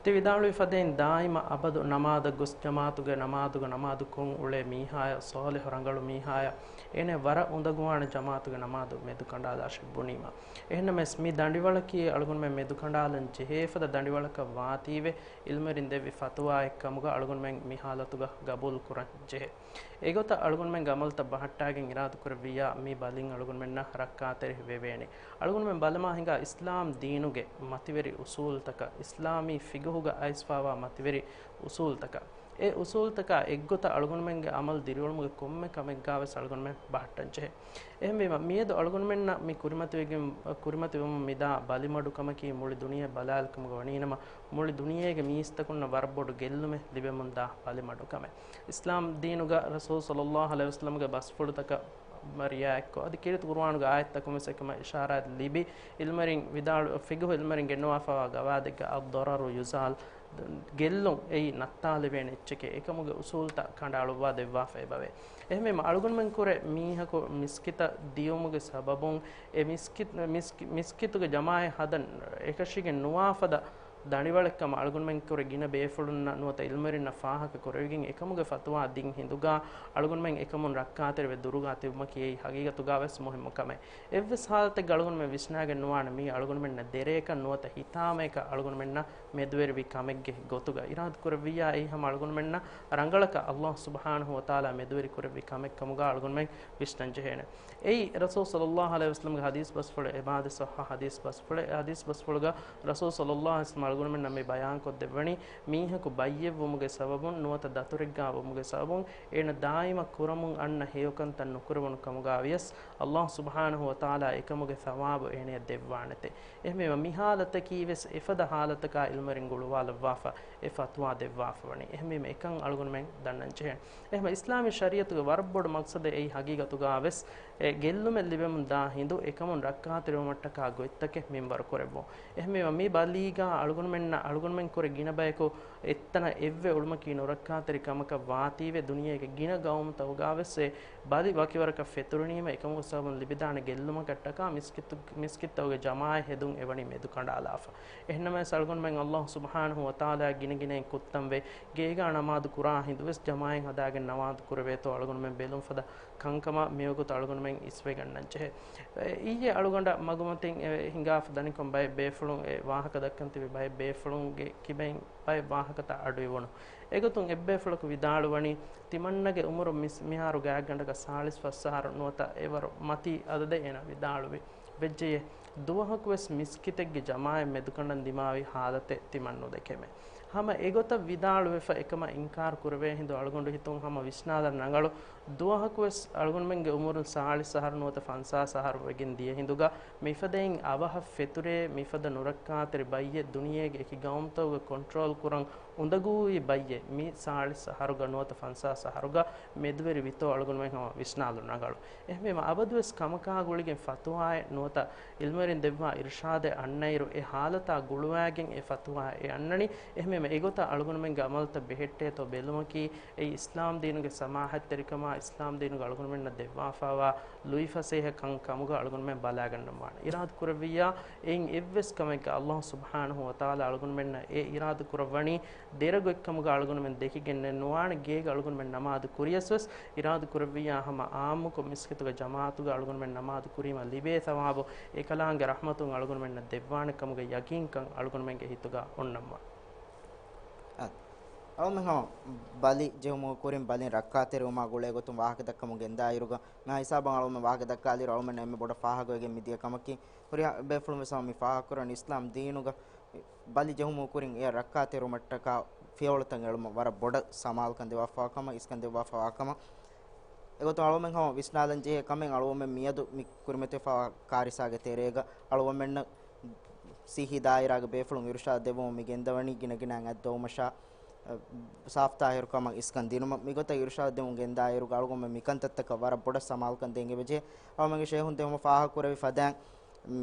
ތި ވިދާޅުވި ފަދައިން ދާއިމަށް އަބަދު ނަމާދަށް ގޮސް ޖަމާޢަތުގެ ނަމާދުގަ ނަމާދު ކޮށް އުޅޭ މީހާޔަށް، ޞާލިޙު ރަނގަޅު މީހާޔަށް، އޭނަ ވަރަށް އުނދަގޫވާނެ ޖަމާޢަތުގެ ނަމާދު މެދުކަނޑާލާށޭ ބުނީމަ. އެހެންނަމަވެސް، މި ދަނޑިވަޅަކީ އަޅުގަނޑުމެން މެދުކަނޑާލަން ޖެހޭ ފަދަ ދަނޑިވަޅަކަށް ވާތީވެ، އިލްމުވެރިން ދެއްވި ފަތުވާއެއް ކަމުގަ އަޅުގަނޑުމެން މި ހާލަތުގަ ގަބޫލު ކުރަން ޖެހޭ. އެގޮތަށް އަޅުގަނޑުމެންގެ އަމަލުތައް ބަހައްޓާގެން އިރާދަކުރެއްވިއްޔާ، މި ބަލިން އަޅުގަނޑުމެންނަށް ރައްކާތެރި ވެވޭނެ. އަޅުގަނޑުމެން ބަލަމާ ހިނގާ އިސްލާމް ދީނުގެ މަތިވެރި އުސޫލުތަކަށް، އިސްލާމީ ފިޤުހުގަ އައިސްފާވާ މަތިވެރި އުސޫލުތަކަށް، އެ އުސޫލުތަކާ އެއްގޮތަށް އަޅުގަނޑުމެންގެ އަމަލު ދިރިއުޅުމުގެ ކޮންމެ ކަމެއްގާވެސް އަޅުގަނޑުމެން ބަހައްޓަންޖެހޭ. އެހެންވީމަ، މިއަދު އަޅުގަނޑުމެންނަށް މި ކުރިމަތިވެގެން، ކުރިމަތިވެމުން މިދާ ބަލިމަޑުކަމަކީ މުޅި ދުނިޔެ ބަލާލިކަމުގަ ވަނީނަމަ، މުޅި ދުނިޔޭގެ މީސްތަކުންނަށް ވަރަށް ބޮޑު ގެއްލުމެއް ލިބެމުންދާ ބަލިމަޑުކަމެއް. އިސްލާމް ދީނުގަ ރަސޫލު ޞައްލައްލާހު ޢަލައިހި ވަސައްލަމްގެ ބަސްފުޅުތަކަށް މަރިޔާ އެއްކޮށް، އަދި ކީރިތި ޤުރުއާނުގެ އާޔަތްތަކުން ވެސް އެކަމަށް އިޝާރާތް ލިބި، އިލްމުވެރިން ވިދާޅު، ފިޤުހު އިލްމުވެރިން ގެންނަވާފައިވާ ގަވާއިދެއްގަ، الضرر يزال، ގެއްލުން އެއީ ނައްތާލެވޭނެ އެއްޗެކޭ. އެކަމުގެ އުސޫލްތައް ކަނޑައަޅުއްވާ ދެއްވާފަ އެބަވޭ. އެހެންވީމަ އަޅުގަނޑުމެން ކުރެ މީހަކު މިސްކިތަށް ދިޔުމުގެ ސަބަބުން އެ މިސްކި-، މިސްކި-، މިސްކިތުގެ ޖަމާއަތް ހަދަން އެކަށީގެން ނުވާ ފަދަ ދަނޑިވަޅެއްކަމަށް އަޅުގަނޑުމެން ކުރެ ގިނަ ބޭފުޅުންނަށް ނުވަތަ އިލްމުވެރިންނަށް ފާހަގަ ކުރެވިގެން އެކަމުގެ ފަތުވާ ދިން ހިނދުގަ އަޅުގަނޑުމެން އެކަމުން ރައްކާތެރިވެ ދުރުގަ ތިބުމަކީ އެއީ ހަގީގަތުގަ ވެސް މުހިއްމު ކަމެއް. އެއްވެސް ހާލަތެއްގަ އަޅުގަނޑުމެން ވިސްނާގެން ނުވާނެ މީ އަޅުގަނޑުމެންނަށް ދެރައަކަށް ނުވަތަ ހިތާމައަކަށް އަޅުގަނޑުމެންނަށް މެދުވެރިވި ކަމެއްގެ ގޮތުގަ. އިރާދަ ކުރެއްވިއްޔާ އެއީ ހަމަ އަޅުގަނޑުމެންނަށް ރަނގަޅަކަށް އައްލާހު ސުބްޙާނަހު ވަތަޢާލާ މެދުވެރި ކުރެއްވި ކަމެއް ކަމުގަ އަޅުގަނޑުމެން ވިސްނަން ޖެހޭނެ. އެއީ ރަސޫލު ޞައްލައްލާހު ޢަލައިހި ވަސައްލަމްގެ ޙަދީޘް ބަސްފުޅެއް، އެބާދެ ޞައްޙަ ޙަދީޘް ބަސްފުޅެއް. ޙަދީޘް ބަސްފުޅުގަ ރަސޫލު ޞައްލައްލާހު ޢަލައިހި ވަސައްލަމް އަޅުގަނޑުމެންނަށް މި ބަޔާންކޮށްދެއްވަނީ، މީހަކު ބައްޔެއްވުމުގެ ސަބަބުން ނުވަތަ ދަތުރެއްގާ ވުމުގެ ސަބަބުން އޭނަ ދާއިމަށް ކުރަމުން އަންނަ ހެޔޮކަންތައް ނުކުރެވުނު ކަމުގަ ވިޔަސް، އައްލާހު ސުބްޙާނަހު ވަތަޢާލާ އެކަމުގެ ޘަވާބު އޭނަޔަށް ދެއްވާނެތެ. އެހެންވީމަ މި ޙާލަތަކީ ވެސް އެފަދަ ޙާލަތަކާ ޢިލްމުވެރިން ގުޅުވާލައްވާފަ، އެ ފަތުވާ ދެއްވާފަ ވަނީ. އެހެންވީމަ އެކަން އަޅުގަނޑުމެން ދަންނަން ޖެހޭނެ. އެހެންވީމަ އިސްލާމީ ޝަރީޢަތުގެ ވަރަށް ބޮޑު މަޤްޞަދެއް އެއީ ހަގީގަތުގަ ވެސް އެ ގެއްލުމެއް ލިބެމުން ދާ ހިނދު އެކަމުން ރައްކާތެރިވުމަށްޓަކާ ގޮތްތަކެއް މިންވަރު ކުރެއްވުން. އެހެންވީމަ މި ބަލީގަ އަޅުގަނޑުމެންނަށް އަޅުގަނޑުމެން ކުރެ ގިނަ ބަޔަކު އެއްތަނަށް އެއްވެ އުޅުމަކީ ނުރައްކާތެރި ކަމަކަށް ވާތީވެ ދުނިޔޭގެ ގިނަ ގައުމުތަކުގަ ވެސް އެ ބަލި ވަކިވަރަކަށް ފެތުރުނީމަ އެކަމުގެ ސަބަބުން ލިބިދާނެ ގެއްލުމަކަށްޓަކާ މިސްކިތު-، މިސްކިތްތަކުގެ ޖަމާއަތް ހެދުން އެވަނީ މެދުކަނޑާލާފަ. އެހެންނަމަވެސް އަޅުގަނޑުމެން އައްލާހު ސުބްޙާނަހު ވަތަޢާލާ ގިނަގިނައިން ކުއްތަންވެ ގޭގާ ނަމާދު ކުރާ ހިނދުވެސް ޖަމާއަތް ހަދާގެން ނަމާދު ކުރެވޭތޯ އަޅުގަނޑުމެން ބެލުން ފަދަ ކަންކަމަށް މިވަގުތު އަޅުގަނޑުމެން އިސްވެގަންނަން ޖެހޭ. އެ، އިއްޔެ އަޅުގަނޑަށް މަގުމަތިން އެ ހިނގާފަ ދަނިކޮށް ބައެއް ބޭފުޅުން އެ ވާހަކަ ދައްކަން ތިބި ބައެއް ބޭފުޅުންގެ ކިބައިން ބައެއް ވާހަކަތައް އަޑުއިވުނު. އެގޮތުން އެއްބޭފުޅަކު ވިދާޅުވަނީ، ތިމަންނަގެ އުމުރު މިސް-، މިހާރު ގާތްގަނޑަކަށް ސާޅީސް ފަސް އަހަރު ނުވަތަ އެވަރު މަތީ އަދަދެއް އޭނަ ވިދާޅުވި. ވެއްޖެޔޭ، ދުވަހަކުވެސް މިސްކިތެއްގެ ޖަމާއަތް މެދުކަނޑަން ދިމާވި ހާލަތެއް ތިމަން ނުދެކެމެ. ހަމަ އެގޮތަށް ވިދާޅުވެފަ އެކަމަށް އިންކާރު ކުރެވޭ ހިނދު އަޅުގަނޑު ހިތުން ހަމަ ވިސްނާލަން ރަނގަޅު. ދުވަހަކުވެސް އަޅުގަނޑުމެންގެ އުމުރުން ސާޅީސް އަހަރު ނުވަތަ ފަންސާސް އަހަރު ވެގެން ދިޔަ ހިނދުގަ މިފަދައިން އަވަހަށް ފެތުރޭ މިފަދަ ނުރައްކާތެރި ބައްޔެއް ދުނިޔޭގެ އެކި ގައުމުތަކުގަ ކޮންޓްރޯލް ކުރަން އުނދަގޫވި ބައްޔެއް މި ސާޅީސް އަހަރުގަ ނުވަތަ ފަންސާސް އަހަރުގަ މެދުވެރި ވިތޯ އަޅުގަނޑުމެން ހަމަ ވިސްނާލުން ރަނގަޅު. އެހެންވީމަ އަބަދުވެސް ކަމަކާ ގުޅިގެން ފަތުވާއެއް ނުވަތަ އިލްމުވެރިން ދެއްވާ އިރުޝާދެއް އަންނައިރު އެ ހާލަތާ ގުޅުވާގެން އެ ފަތުވާ އެ އަންނަނީ. އެހެންވީމަ އެގޮތަށް އަޅުގަނޑުމެންގެ އަމަލުތައް ބެހެއްޓޭތޯ ބެލުމަކީ އެއީ އިސްލާމް ދީނުގެ ސަމާޙަތްތެރިކަމާ އިސްލާމް ދީނުގެ އަޅުގަނޑުމެންނަށް ދެއްވާފައިވާ ލުއިފަސޭހަކަން ކަމުގަ އަޅުގަނޑުމެން ބަލާގަންނަން ވާނެ. އިރާދަ ކުރެއްވިއްޔާ އެއިން އެއްވެސް ކަމެއްގަ އައްލާހު ސުބްޙާނަހު ވަތަޢާލާ އަޅުގަނޑުމެންނަށް އެ އިރާދަ ކުރައްވަނީ ދެރަ ގޮތްކަމުގަ އަޅުގަނޑުމެން ދެކިގެންނެއް ނުވާނެ. ގޭގަ އަޅުގަނޑުމެން ނަމާދު ކުރިޔަސް ވެސް އިރާދަ ކުރެއްވިއްޔާ ހަމަ އާއްމުކޮށް މިސްކިތުގެ ޖަމާޢަތުގަ އަޅުގަނޑުމެން ނަމާދު ކުރީމަ ލިބޭ ޘަވާބު އެކަލާނގެ ރަޙްމަތުން އަޅުގަނޑުމެންނަށް ދެއްވާނެ ކަމުގެ ޔަޤީންކަން އަޅުގަނޑުމެންގެ ހިތުގަ އޮންނަންވާނެ. އަދި އަޅުމެން ހަމަ ބަލި ޖެހުމުގެ ކުރިން ބަލިން ރައްކާތެރިވުމާ ގުޅޭ ގޮތުން ވާހަކަ ދައްކަމުން ގެންދާ އިރުގަ، މި ހިސާބަށް އަޅުމެން ވާހަކަ ދައްކާލިއިރު އަޅުމެން އެންމެ ބޮޑަށް ފާހަގަވެގެން މިދިޔަ ކަމަކީ، ހުރިހާ ބޭފުޅުން ވެސް ހަމަ މި ފާހަގަކުރަން އިސްލާމް ދީނުގަ ބަލި ޖެހުމުގެ ކުރިން އެ ރައްކާތެރިވުމަށްޓަކާ ފިޔަވަޅުތައް އެޅުމަށް ވަރަށް ބޮޑަށް ސަމާލުކަން ދެއްވާފައިވާ ކަމަށް، އިސްކަން ދެއްވާފައިވާ ކަމަށް. އެގޮތުން އަޅުމެން ހަމަ ވިސްނާލަން ޖެހޭ ކަމެއް އަޅުމެން މިއަދު މި ކުރިމަތިވެފައިވާ ކާރިސާގެ ތެރޭގަ އަޅުމެންނަށް ސިއްހީ ދާއިރާގެ ބޭފުޅުން އިރުޝާދު ދެއްވަމުން މި ގެންދަވަނީ ގިނަގިނައިން އަތްދޮވުމަށާ، ސާފުތާހިރުކަމަށް އިސްކަން ދިނުމަށް. މިގޮތަށް އިރުޝާދު ދެމުން ގެންދާއިރުގަ އަޅުގަނޑުމެން މިކަންތައްތަކަށް ވަރަށް ބޮޑަށް ސަމާލުކަން ދޭން އެބަޖެހޭ. އަޅުމެންގެ ޝޭހުން ދެމުމަށް ފާހަގަކުރެއްވި ފަދައިން،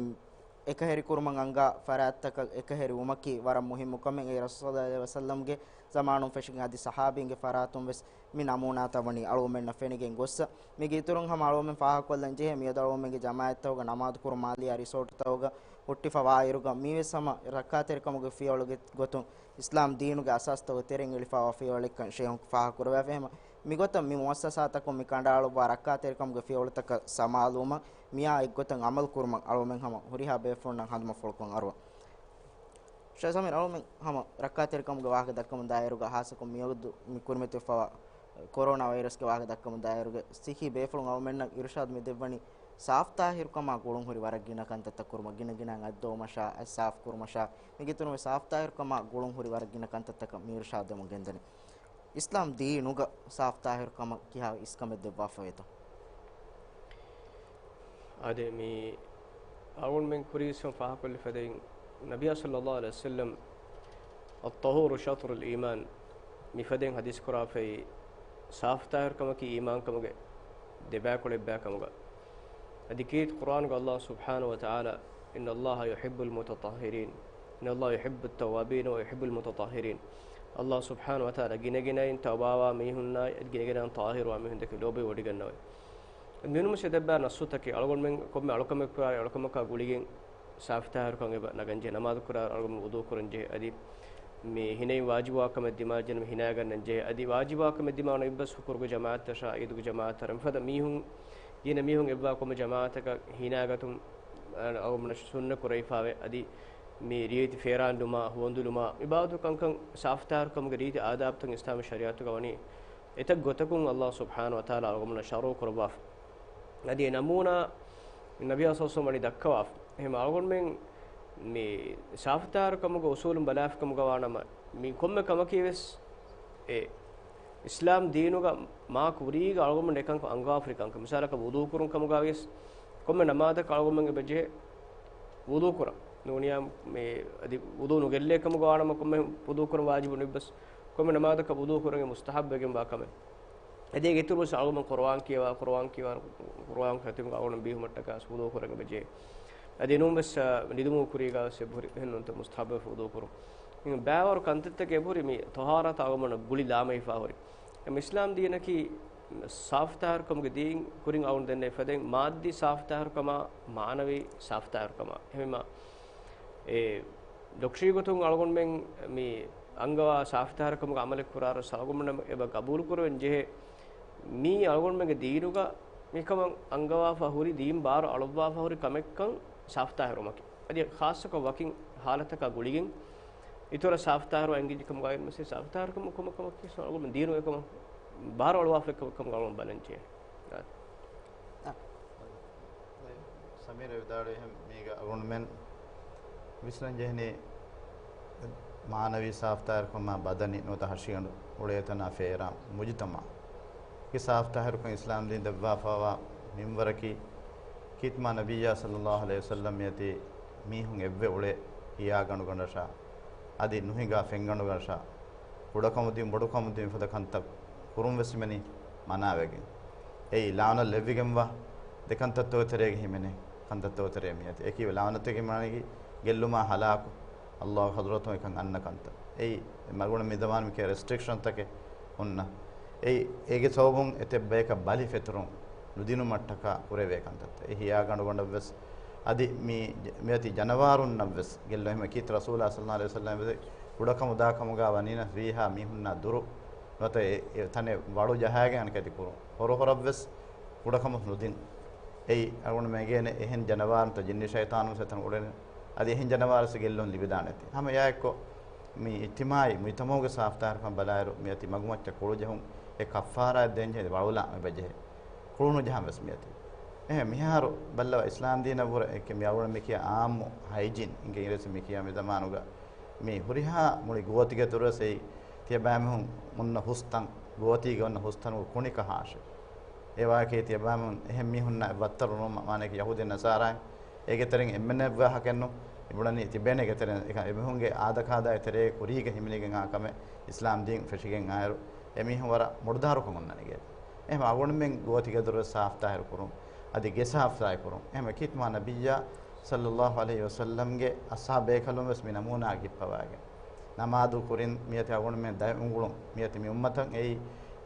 އެކަހެރިކުރުމަށް އަންގާ ފަރާތްތަކަށް އެކަހެރިވުމަކީ ވަރަށް މުހިއްމު ކަމެއް. އެ ރަސޫލު ޞައްލައްލާހު ޢަލައިހި ވަސައްލަމްގެ ޒަމާނުން ފެށިގެން އަދި ޞަޙާބީންގެ ފަރާތުން ވެސް މި ނަމޫނާތައް ވަނީ އަޅުގަނޑުމެންނަށް ފެނިގެން ގޮއްސަ. މީގެ އިތުރުން ހަމަ އަޅުގަނޑުމެން ފާހަގަކޮށްލަން ޖެހޭ، މިއަދު އަޅުގަނޑުމެންގެ ޖަމާޢަތްތަކުގަ ނަމާދު ކުރުމާ ލިޔާ ރިސޯޓްތަކުގަ ހުއްޓިފަ ވާއިރުގަ މީވެސް ހަމަ ރައްކާތެރިކަމުގެ ފިޔަވަޅުގެ ގޮތުން އިސްލާމް ދީނުގެ އަސާސްތަކުގެ ތެރެއިން އެޅިފައިވާ ފިޔަވަޅެއްކަން ޝޭހުން ފާހަގަކުރެވިފަ. އެހެން މިގޮތަށް މި މުއައްސަސާތަކުން މި ކަނޑައަޅުއްވާ ރައްކާތެރިކަމުގެ ފިޔަވަޅުތަކަށް ސަމާލުވުމަށް މިއާ އެއްގޮތަށް އަމަލު ކުރުމަށް އަޅުމެން ހަމަ ހުރިހާ ބޭފުޅުންނަށް ހަނދުމަފުޅުކޮށް އަރުވަން. ޝޭޚް ސަމީރު، އަޅުމެން ހަމަ ރައްކާތެރިކަމުގެ ވާހަކަ ދައްކަމުން ދާއިރުގަ ހާއްސަކޮށް މިވަގުތު މި ކުރިމަތިވެފައިވާ ކޮރޯނާ ވައިރަސްގެ ވާހަކަ ދައްކަމުން ދާއިރުގަ ސިއްހީ ބޭފުޅުން އަޅުމެންނަށް އިރުޝާދު މި ދެއްވަނީ ސާފުތާހިރުކަމާ ގުޅުން ހުރި ވަރަށް ގިނަ ކަންތައްތައް ކުރުމަށް، ގިނަ ގިނައިން އަތްދޮވުމަށާ، އަތް ސާފު ކުރުމަށާ، މިގެ އިތުރުން ސާފުތާހިރުކަމާ ގުޅުން ހުރި ވަރަށް ގިނަ ކަންތައްތަކަށް މި އިރުޝާދު ދެމުން ގެންދަނީ. އިސްލާމް ދީނުގަ ސާފުތާހިރުކަމަށް ކިހާ އިސްކަމެއް ދެއްވާފަވޭތޯ؟ އާދެ، މި އަޅުގަނޑުމެން ކުރީސް ފަހަކޮށްލި ފަދައިން، ނަބިއްޔާ ޞައްލައްލާހު ޢަލައިހި ވަސައްލަމް، "الطهور شطر الإيمان" މި ފަދައިން ޙަދީޘް ކުރާފައި، ސާފުތާހިރުކަމަކީ އީމާންކަމުގެ ދެބައިކުޅަ އެއްބައިކަމުގަ. އަދި ކީރިތި ޤުރްއާނުގަ ﷲ ސުބްޙާނަހޫ ވަތަޢާލާ، "إن الله يحب المتطهرين" إن الله يحب التوابين ويحب المتطهرين. ﷲ ސުބްޙާނަހޫ ވަތަޢާލާ ގިނަގިނައިން ތައުބާވާ މީހުންނާއި ގިނަގިނައިން ޠާހިރުވާ މީހުން ދެކެ ލޯބިވޮޑިގަންނަވައި. މިނުމަސް އެދެއްބާ ނައްސުތަކެއް އަޅުގަނޑުމެން ކޮންމެ އަޅުކަމެއް ކުރާ އަޅުކަމަކާ ގުޅިގެން ސާފުތާހިރުކަން އެބަ ނަގަންޖެހޭ. ނަމާދު ކުރާ އަޅުގަނޑު ވުޟޫ ކުރަންޖެހޭ. އަދި މި ހިނައިން ވާޖިބުވާ ކަމެއް ދިމާ ޖެހުނު ހިނާގަންނަންޖެހޭ. އަދި ވާޖިބުވާ ކަމެއް ދިމާ އޮންނަ އިއްބަސް ހުކުރުގެ ޖަމާޢަތަށާ އީދުގެ ޖަމާޢަތަށް މިފަދަ މީހުން ގިނަ މީހުން އެއްވާ ކޮންމެ ޖަމާޢަތަކަށް ހިނާގަތުން އަޅުގަނޑު ސުންނަ ކުރެވިފާވޭ. އަދި މި ރީތި ފޭރާންލުމާ، ހުވަނދުލުމާ، މި ބާވަތު ކަންކަން ސާފުތާހިރުކަމުގެ ރީތި އާދާބުތައް އިސްލާމީ ޝަރީޢަތުގަ ވަނީ އެތައް ގޮތަކުން ﷲ ސުބްޙާނަހޫ ވަތަޢާލާ އަޅުގަނޑުމެންނަށް ޝަރުޢު ކުރައްވާފަ. އަދި އެ ނަމޫނާ ނަބިއްޔާ ޞައްލަﷲު ވަނީ ދައްކަވާފަ. އެހެން އަޅުގަނޑުމެން މި ސާފުތާހިރުކަމުގެ އުޞޫލުން ބަލާފިކަމުގަ ވާނަމަ، މި ކޮންމެ ކަމަކީ ވެސް އެ އިސްލާމް ދީނުގަ މާ ކުރީގަ އަޅުގަނޑުމެން އެކަންކަން އަންގާފަ ކަންކަން. މިސާލަކަށް ވުޟޫ ކުރުން ކަމުގަ ވިޔަސް، ކޮންމެ ނަމާދަކަށް އަޅުގަނޑުމެން އެބަޖެހޭ ވުޟޫ ކުރަން. ނޫނިއްޔާ މި އަދި ވުޟޫ ނުގެއްލޭ ކަމުގަ ވާނަމަ ކޮންމެ ވުޟޫ ކުރަން ވާޖިބު ނުވިއްޔަސް، ކޮންމެ ނަމާދަކަށް ވުޟޫ ކުރަން އެ މުސްތަޙައްބުވެގެންވާ ކަމެއް. އެދޭ އިތުރު ވެސް އަޅުގަނޑު ޤުރުއާން ކިޔަވާ، ޤުރުއާން ކިޔަވާ، ޤުރުއާން ޚަތިމް އަޅުގަނޑު ބީހުމަށްޓަކާ ވުޟޫ ކުރަން އެބަޖެހޭ. އަދި ނޫން ވެސް، އާ، ނިދުމުގެ ކުރީގަ ވެސް އެބަހުރި އެހެން ނޫންތަ މުސްތަޙައްބު ވުޟޫ ކުރުން. އިން ބައިވަރު ކަންތައްތަކެއް އެބަހުރި މި ޠަހާރަތަށް އަޅުގަނޑު ގުޅި ލާމެހިފާ ހުރި. އެ މި އިސްލާމް ދީނަކީ ސާފުތާހިރުކަމުގެ ދީން. ކުރިން އަޅުގަނޑު ދެންނެވި ފަދައިން މާއްދީ ސާފުތާހިރުކަމާ، މާނަވީ ސާފުތާހިރުކަމާ. އެހެންވީމާ، އެ ޑޮކްޓަރީ ގޮތުން އަޅުގަނޑުމެން މި އަންގަވާ ސާފުތާހިރުކަމުގެ އަމަލެއް ކުރާއިރު އަޅުގަނޑުމެން އެބަ ގަބޫލު ކުރެވެން ޖެހޭ. މީ އަޅުގަނޑުމެންގެ ދީނުގަ މިކަމަށް އަންގަވާފަ ހުރި، ދީން ބާރު އަޅުއްވާފަ ހުރި ކަމެއްކަން ސާފުތާހިރުވުމަކީ. އަދި ޚާއްޞަކޮށް ވަކިން ހާލަތަކާ ގުޅިގެން އިތުރަށް ސާފުތާހިރުވާ އެނގިއްޖެ ކަމުގައި މަސީ ސާފުތާހިރުކަމަށް ކޮންމެ ކަމަކީ އަޅުގަނޑުމެން ދީނުގެ ކަމަށް ބާރު އަޅުވާފަ ކަމަށް އަޅުގަނޑު ބަލަން ޖެހޭ. ސަމީރ ވިދާޅުވި ހެން މީގަ އަޅުގަނޑުމެން ވިސްނަން ޖެހެނީ މާނަވީ ސާފުތާހިރުކަމާ ބަދަނީ ނުވަތަ ހަށިގަނޑު އުޅޭތަނާ ފޭރާ މުޖުތަމަޢުގެ ސާފުތާހިރުކަން އިސްލާމް ދީން ދެއްވާފައިވާ މިންވަރަކީ ކީރިތި މާ ނަބިއްޔާ ޞައްލައްލާހު ޢަލައިހި ވަސައްލަމް މިއޮތީ މީހުން އެއްވެ އުޅޭ ހިޔާގަނޑުގަނޑަށާ އަދި ނުހިނގާ ފެންގަނޑުގަނޑަށާ ކުޑަކަމުދިން ބޮޑުކަމުދިން ފަދަ ކަންތައް ކުރުން ވެސް ހިމެނީ މަނާވެގެން. އެއީ ލަޢުނަތް ލެއްވިގެންވާ ދެ ކަންތައްތަކުގެ ތެރޭގަ ހިމެނޭ ކަންތައްތަކުގެ ތެރޭ މިއޮތީ. އެކީ ލަޢުނަތުގެ މާނައަކީ ގެއްލުމާ ހަލާކު، ﷲ ޙަޟްރަތުން އެކަން އަންނަ ކަންތައް. އެއީ މަގުނަ މި ޒަމާނު މިކިޔާ ރެސްޓްރިކްޝަންތަކެއް ހުންނަ. އެއީ އޭގެ ސަބަބުން އެތައް ބަޔަކަށް ބަލި ފެތުރުން ނުދިނުމަށްޓަކާ ކުރެވޭ ކަންތައްތައް. އެ ހިޔާގަނޑުގަނޑަށްވެސް އަދި މި، މިއޮތީ ޖަނަވާރުންނަށްވެސް ގެއްލުން. އެހެން ކީރިތި ރަސޫލާ ޞައްލައްލާހު ޢަލައިހި ވަސައްލަމް ކުޑަކަމުދާކަމުގަ ވަނީނަސް ވީހާ މީހުންނާ ދުރު ނުވަތަ އެ، އެ ތަނެއް ވަޅު ޖަހާގެން އަނެކަތި ކުރުން. ހުރަހުރަށްވެސް ކުޑަކަމުން ނުދިން. އެއީ އަޅުގަނޑު މެގޭނެ އެހެން ޖަނަވާރުންތައް ޖިންނި ޝައިޠާނުން އެތަން އުޅެން. އަދި އެހެން ޖަނަވާރުސް ގެއްލުން ލިބިދާނެތީ. ހަމަ އެއާއެއްކޮށް މި އިޖްތިމާޢީ މުޖްތަމަޢުގެ ސާފުތާހިރުކަން ބަލާއިރު މިއޮތީ މަގުމައްޗަށް ކުޅުޖެހުން. އެ ކައްފާރާއެއް ދޭންޖެހޭ ވަޅުލާ މިބަޖެހޭ. ކުޅުނުޖަހަން ވެސް މިއޮތީ. އެހެން މިހާރު ބައްލަވާ އިސްލާމް ދީނަށްވުރެ އެކެ މި އަޅުގަނޑު މިކިޔާ އާއްމު ހައިޖީން އިނގިރޭސި މިކިޔާ މި ޒަމާނުގަ މި ހުރިހާ މުޅި ގޯތިގެ ދޮރުވެސް އެއީ ތިޔަބައިމީހުން އޮންނަ ހުސްތަން، ގޯތީގެ އޮންނަ ހުސްތަނުގެ ކުނިކަހާށޭ. އެ ވާހަކައީ ތިޔަބައިމީހުން އެހެން މީހުންނާ އެއްވައްތަރު ނުވުމަށް، މާނައަކީ ޔަހޫދީން ނަޞާރާއިން އޭގެ ތެރެއިން އެންމެންނެއް އެއްވާހަކައެއްނު އެބުނަނީ ތިބޭނެ އޭގެ ތެރެއިން. އެކަން އެމީހުންގެ އާދަކާދައި ތެރޭގެ ކުރީގަ ހިމެނިގެން އާ ކަމެއް އިސްލާމް ދީން ފެށިގެން އާއިރު އެމީހުން ވަރަށް މުޑުދާރުކަމުން ނަނިގޭ. އެހެން އަޅުގަނޑުމެން ގޯތިގެ ދޮރުވެސް ސާފުތާހިރު ކުރުން، އަދި ގެ ސާފުތާހިރު ކުރުން. އެހެން ކީރިތި މާ ނަބިއްޔާ ޞައްލައްލާހު ޢަލައިހި ވަސައްލަމްގެ އަޞްޙާބު ބޭކަލުން ވެސް މި ނަމޫނާއަށް ހިއްޕަވައިގެން ނަމާދު ކުރިން މިއޮތީ އަޅުގަނޑުމެން ދަތް އުނގުޅުން. މިއޮތީ މި އުއްމަތަށް އެއީ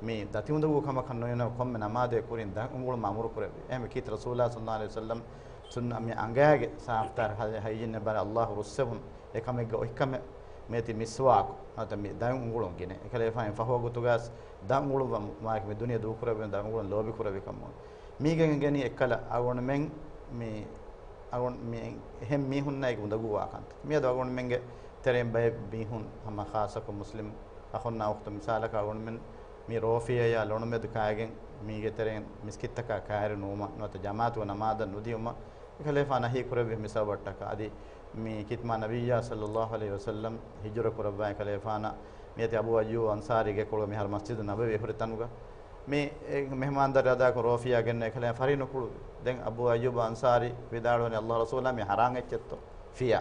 މި ދަތި އުނދަގޫ ކަމަކަށް ނުވެ ކޮންމެ ނަމާދެއް ކުރިން ދަތް އުނގުޅުމަށް އަމުރު ކުރެއްވި. އެހެން ކީރިތި ރަސޫލާ ޞައްލައްލާހު ޢަލައިހި ވަސައްލަމް ސުންނަ މި އަނގައިގެ ސާފުތާހިރު ހައި-، ހައިޖީން އެއްބާރެއް ﷲ ރުއްސެވުން އެކަމެއްގެ އޮތްކަމެއް މިއޮތީ މިސްވާކު ނުވަތަ މި ދަތް އުނގުޅުން ގިނަ. އެކަލޭފާނު ފަހު ވަގުތުގަސް ދަތް އުނގުޅުއްވަން މާކި މި ދުނިޔެ ދޫކުރެއްވި ދަތް އުނގުޅުން ލޯބި ކުރެއްވި ކަމުން. މީގެން ގެނީ އެއްކަލަ އަޅުގަނޑުމެން މި، އަޅުގަނޑު މި އެހެން މީހުންނާ އެކު އުނދަގޫވާ ކަންތައް. މިއަދު އަޅުގަނޑުމެންގެ ތެރެއިން ބައެއް މީހުން ހަމަ ޚާއްޞަކޮށް މުސްލިމް އަޚުންނާ އުޚްތުން މިސާލަކަށް އަޅުގަނޑުމެން މި ރޯފިޔަޔާ ލޮނުމެދު ކާގެން މީގެ ތެރެއިން މިސްކިތްތަކާ ކައިރި ނުވުމަށް ނުވަތަ ޖަމާޢަތުގަ ނަމާދަށް ނުދިޔުމަށް އެކަލޭފާނަށް ނަހީ ކުރެއްވި މި ސަބަބަށްޓަކާ. އަދި މި ކީރިތި މާ ނަބިއްޔާ ޞައްލައްލާހު ޢަލައިހި ވަސައްލަމް ހިޖުރަ ކުރައްވާ އެކަލޭފާނަށް މިއޮތީ އަބޫ އައްޔޫބު އަންޞާރީގެ ކޮޅު މިހާރު މަސްޖިދު ނަބަވީ ހުރި ތަނުގަ މި އެ މެހެމާންދާރީ އަދާކޮށް ރޯފިޔާ ގެންނަ އެކަލޭ ފަރި ނުކުޅުވި. ދެން އަބޫ އައްޔޫބު އަންޞާރީ ވިދާޅުވަނީ، ﷲ ރަސޫލާ މި ޙަރާމް އެއްޗެއްތޯ؟ ފިޔާ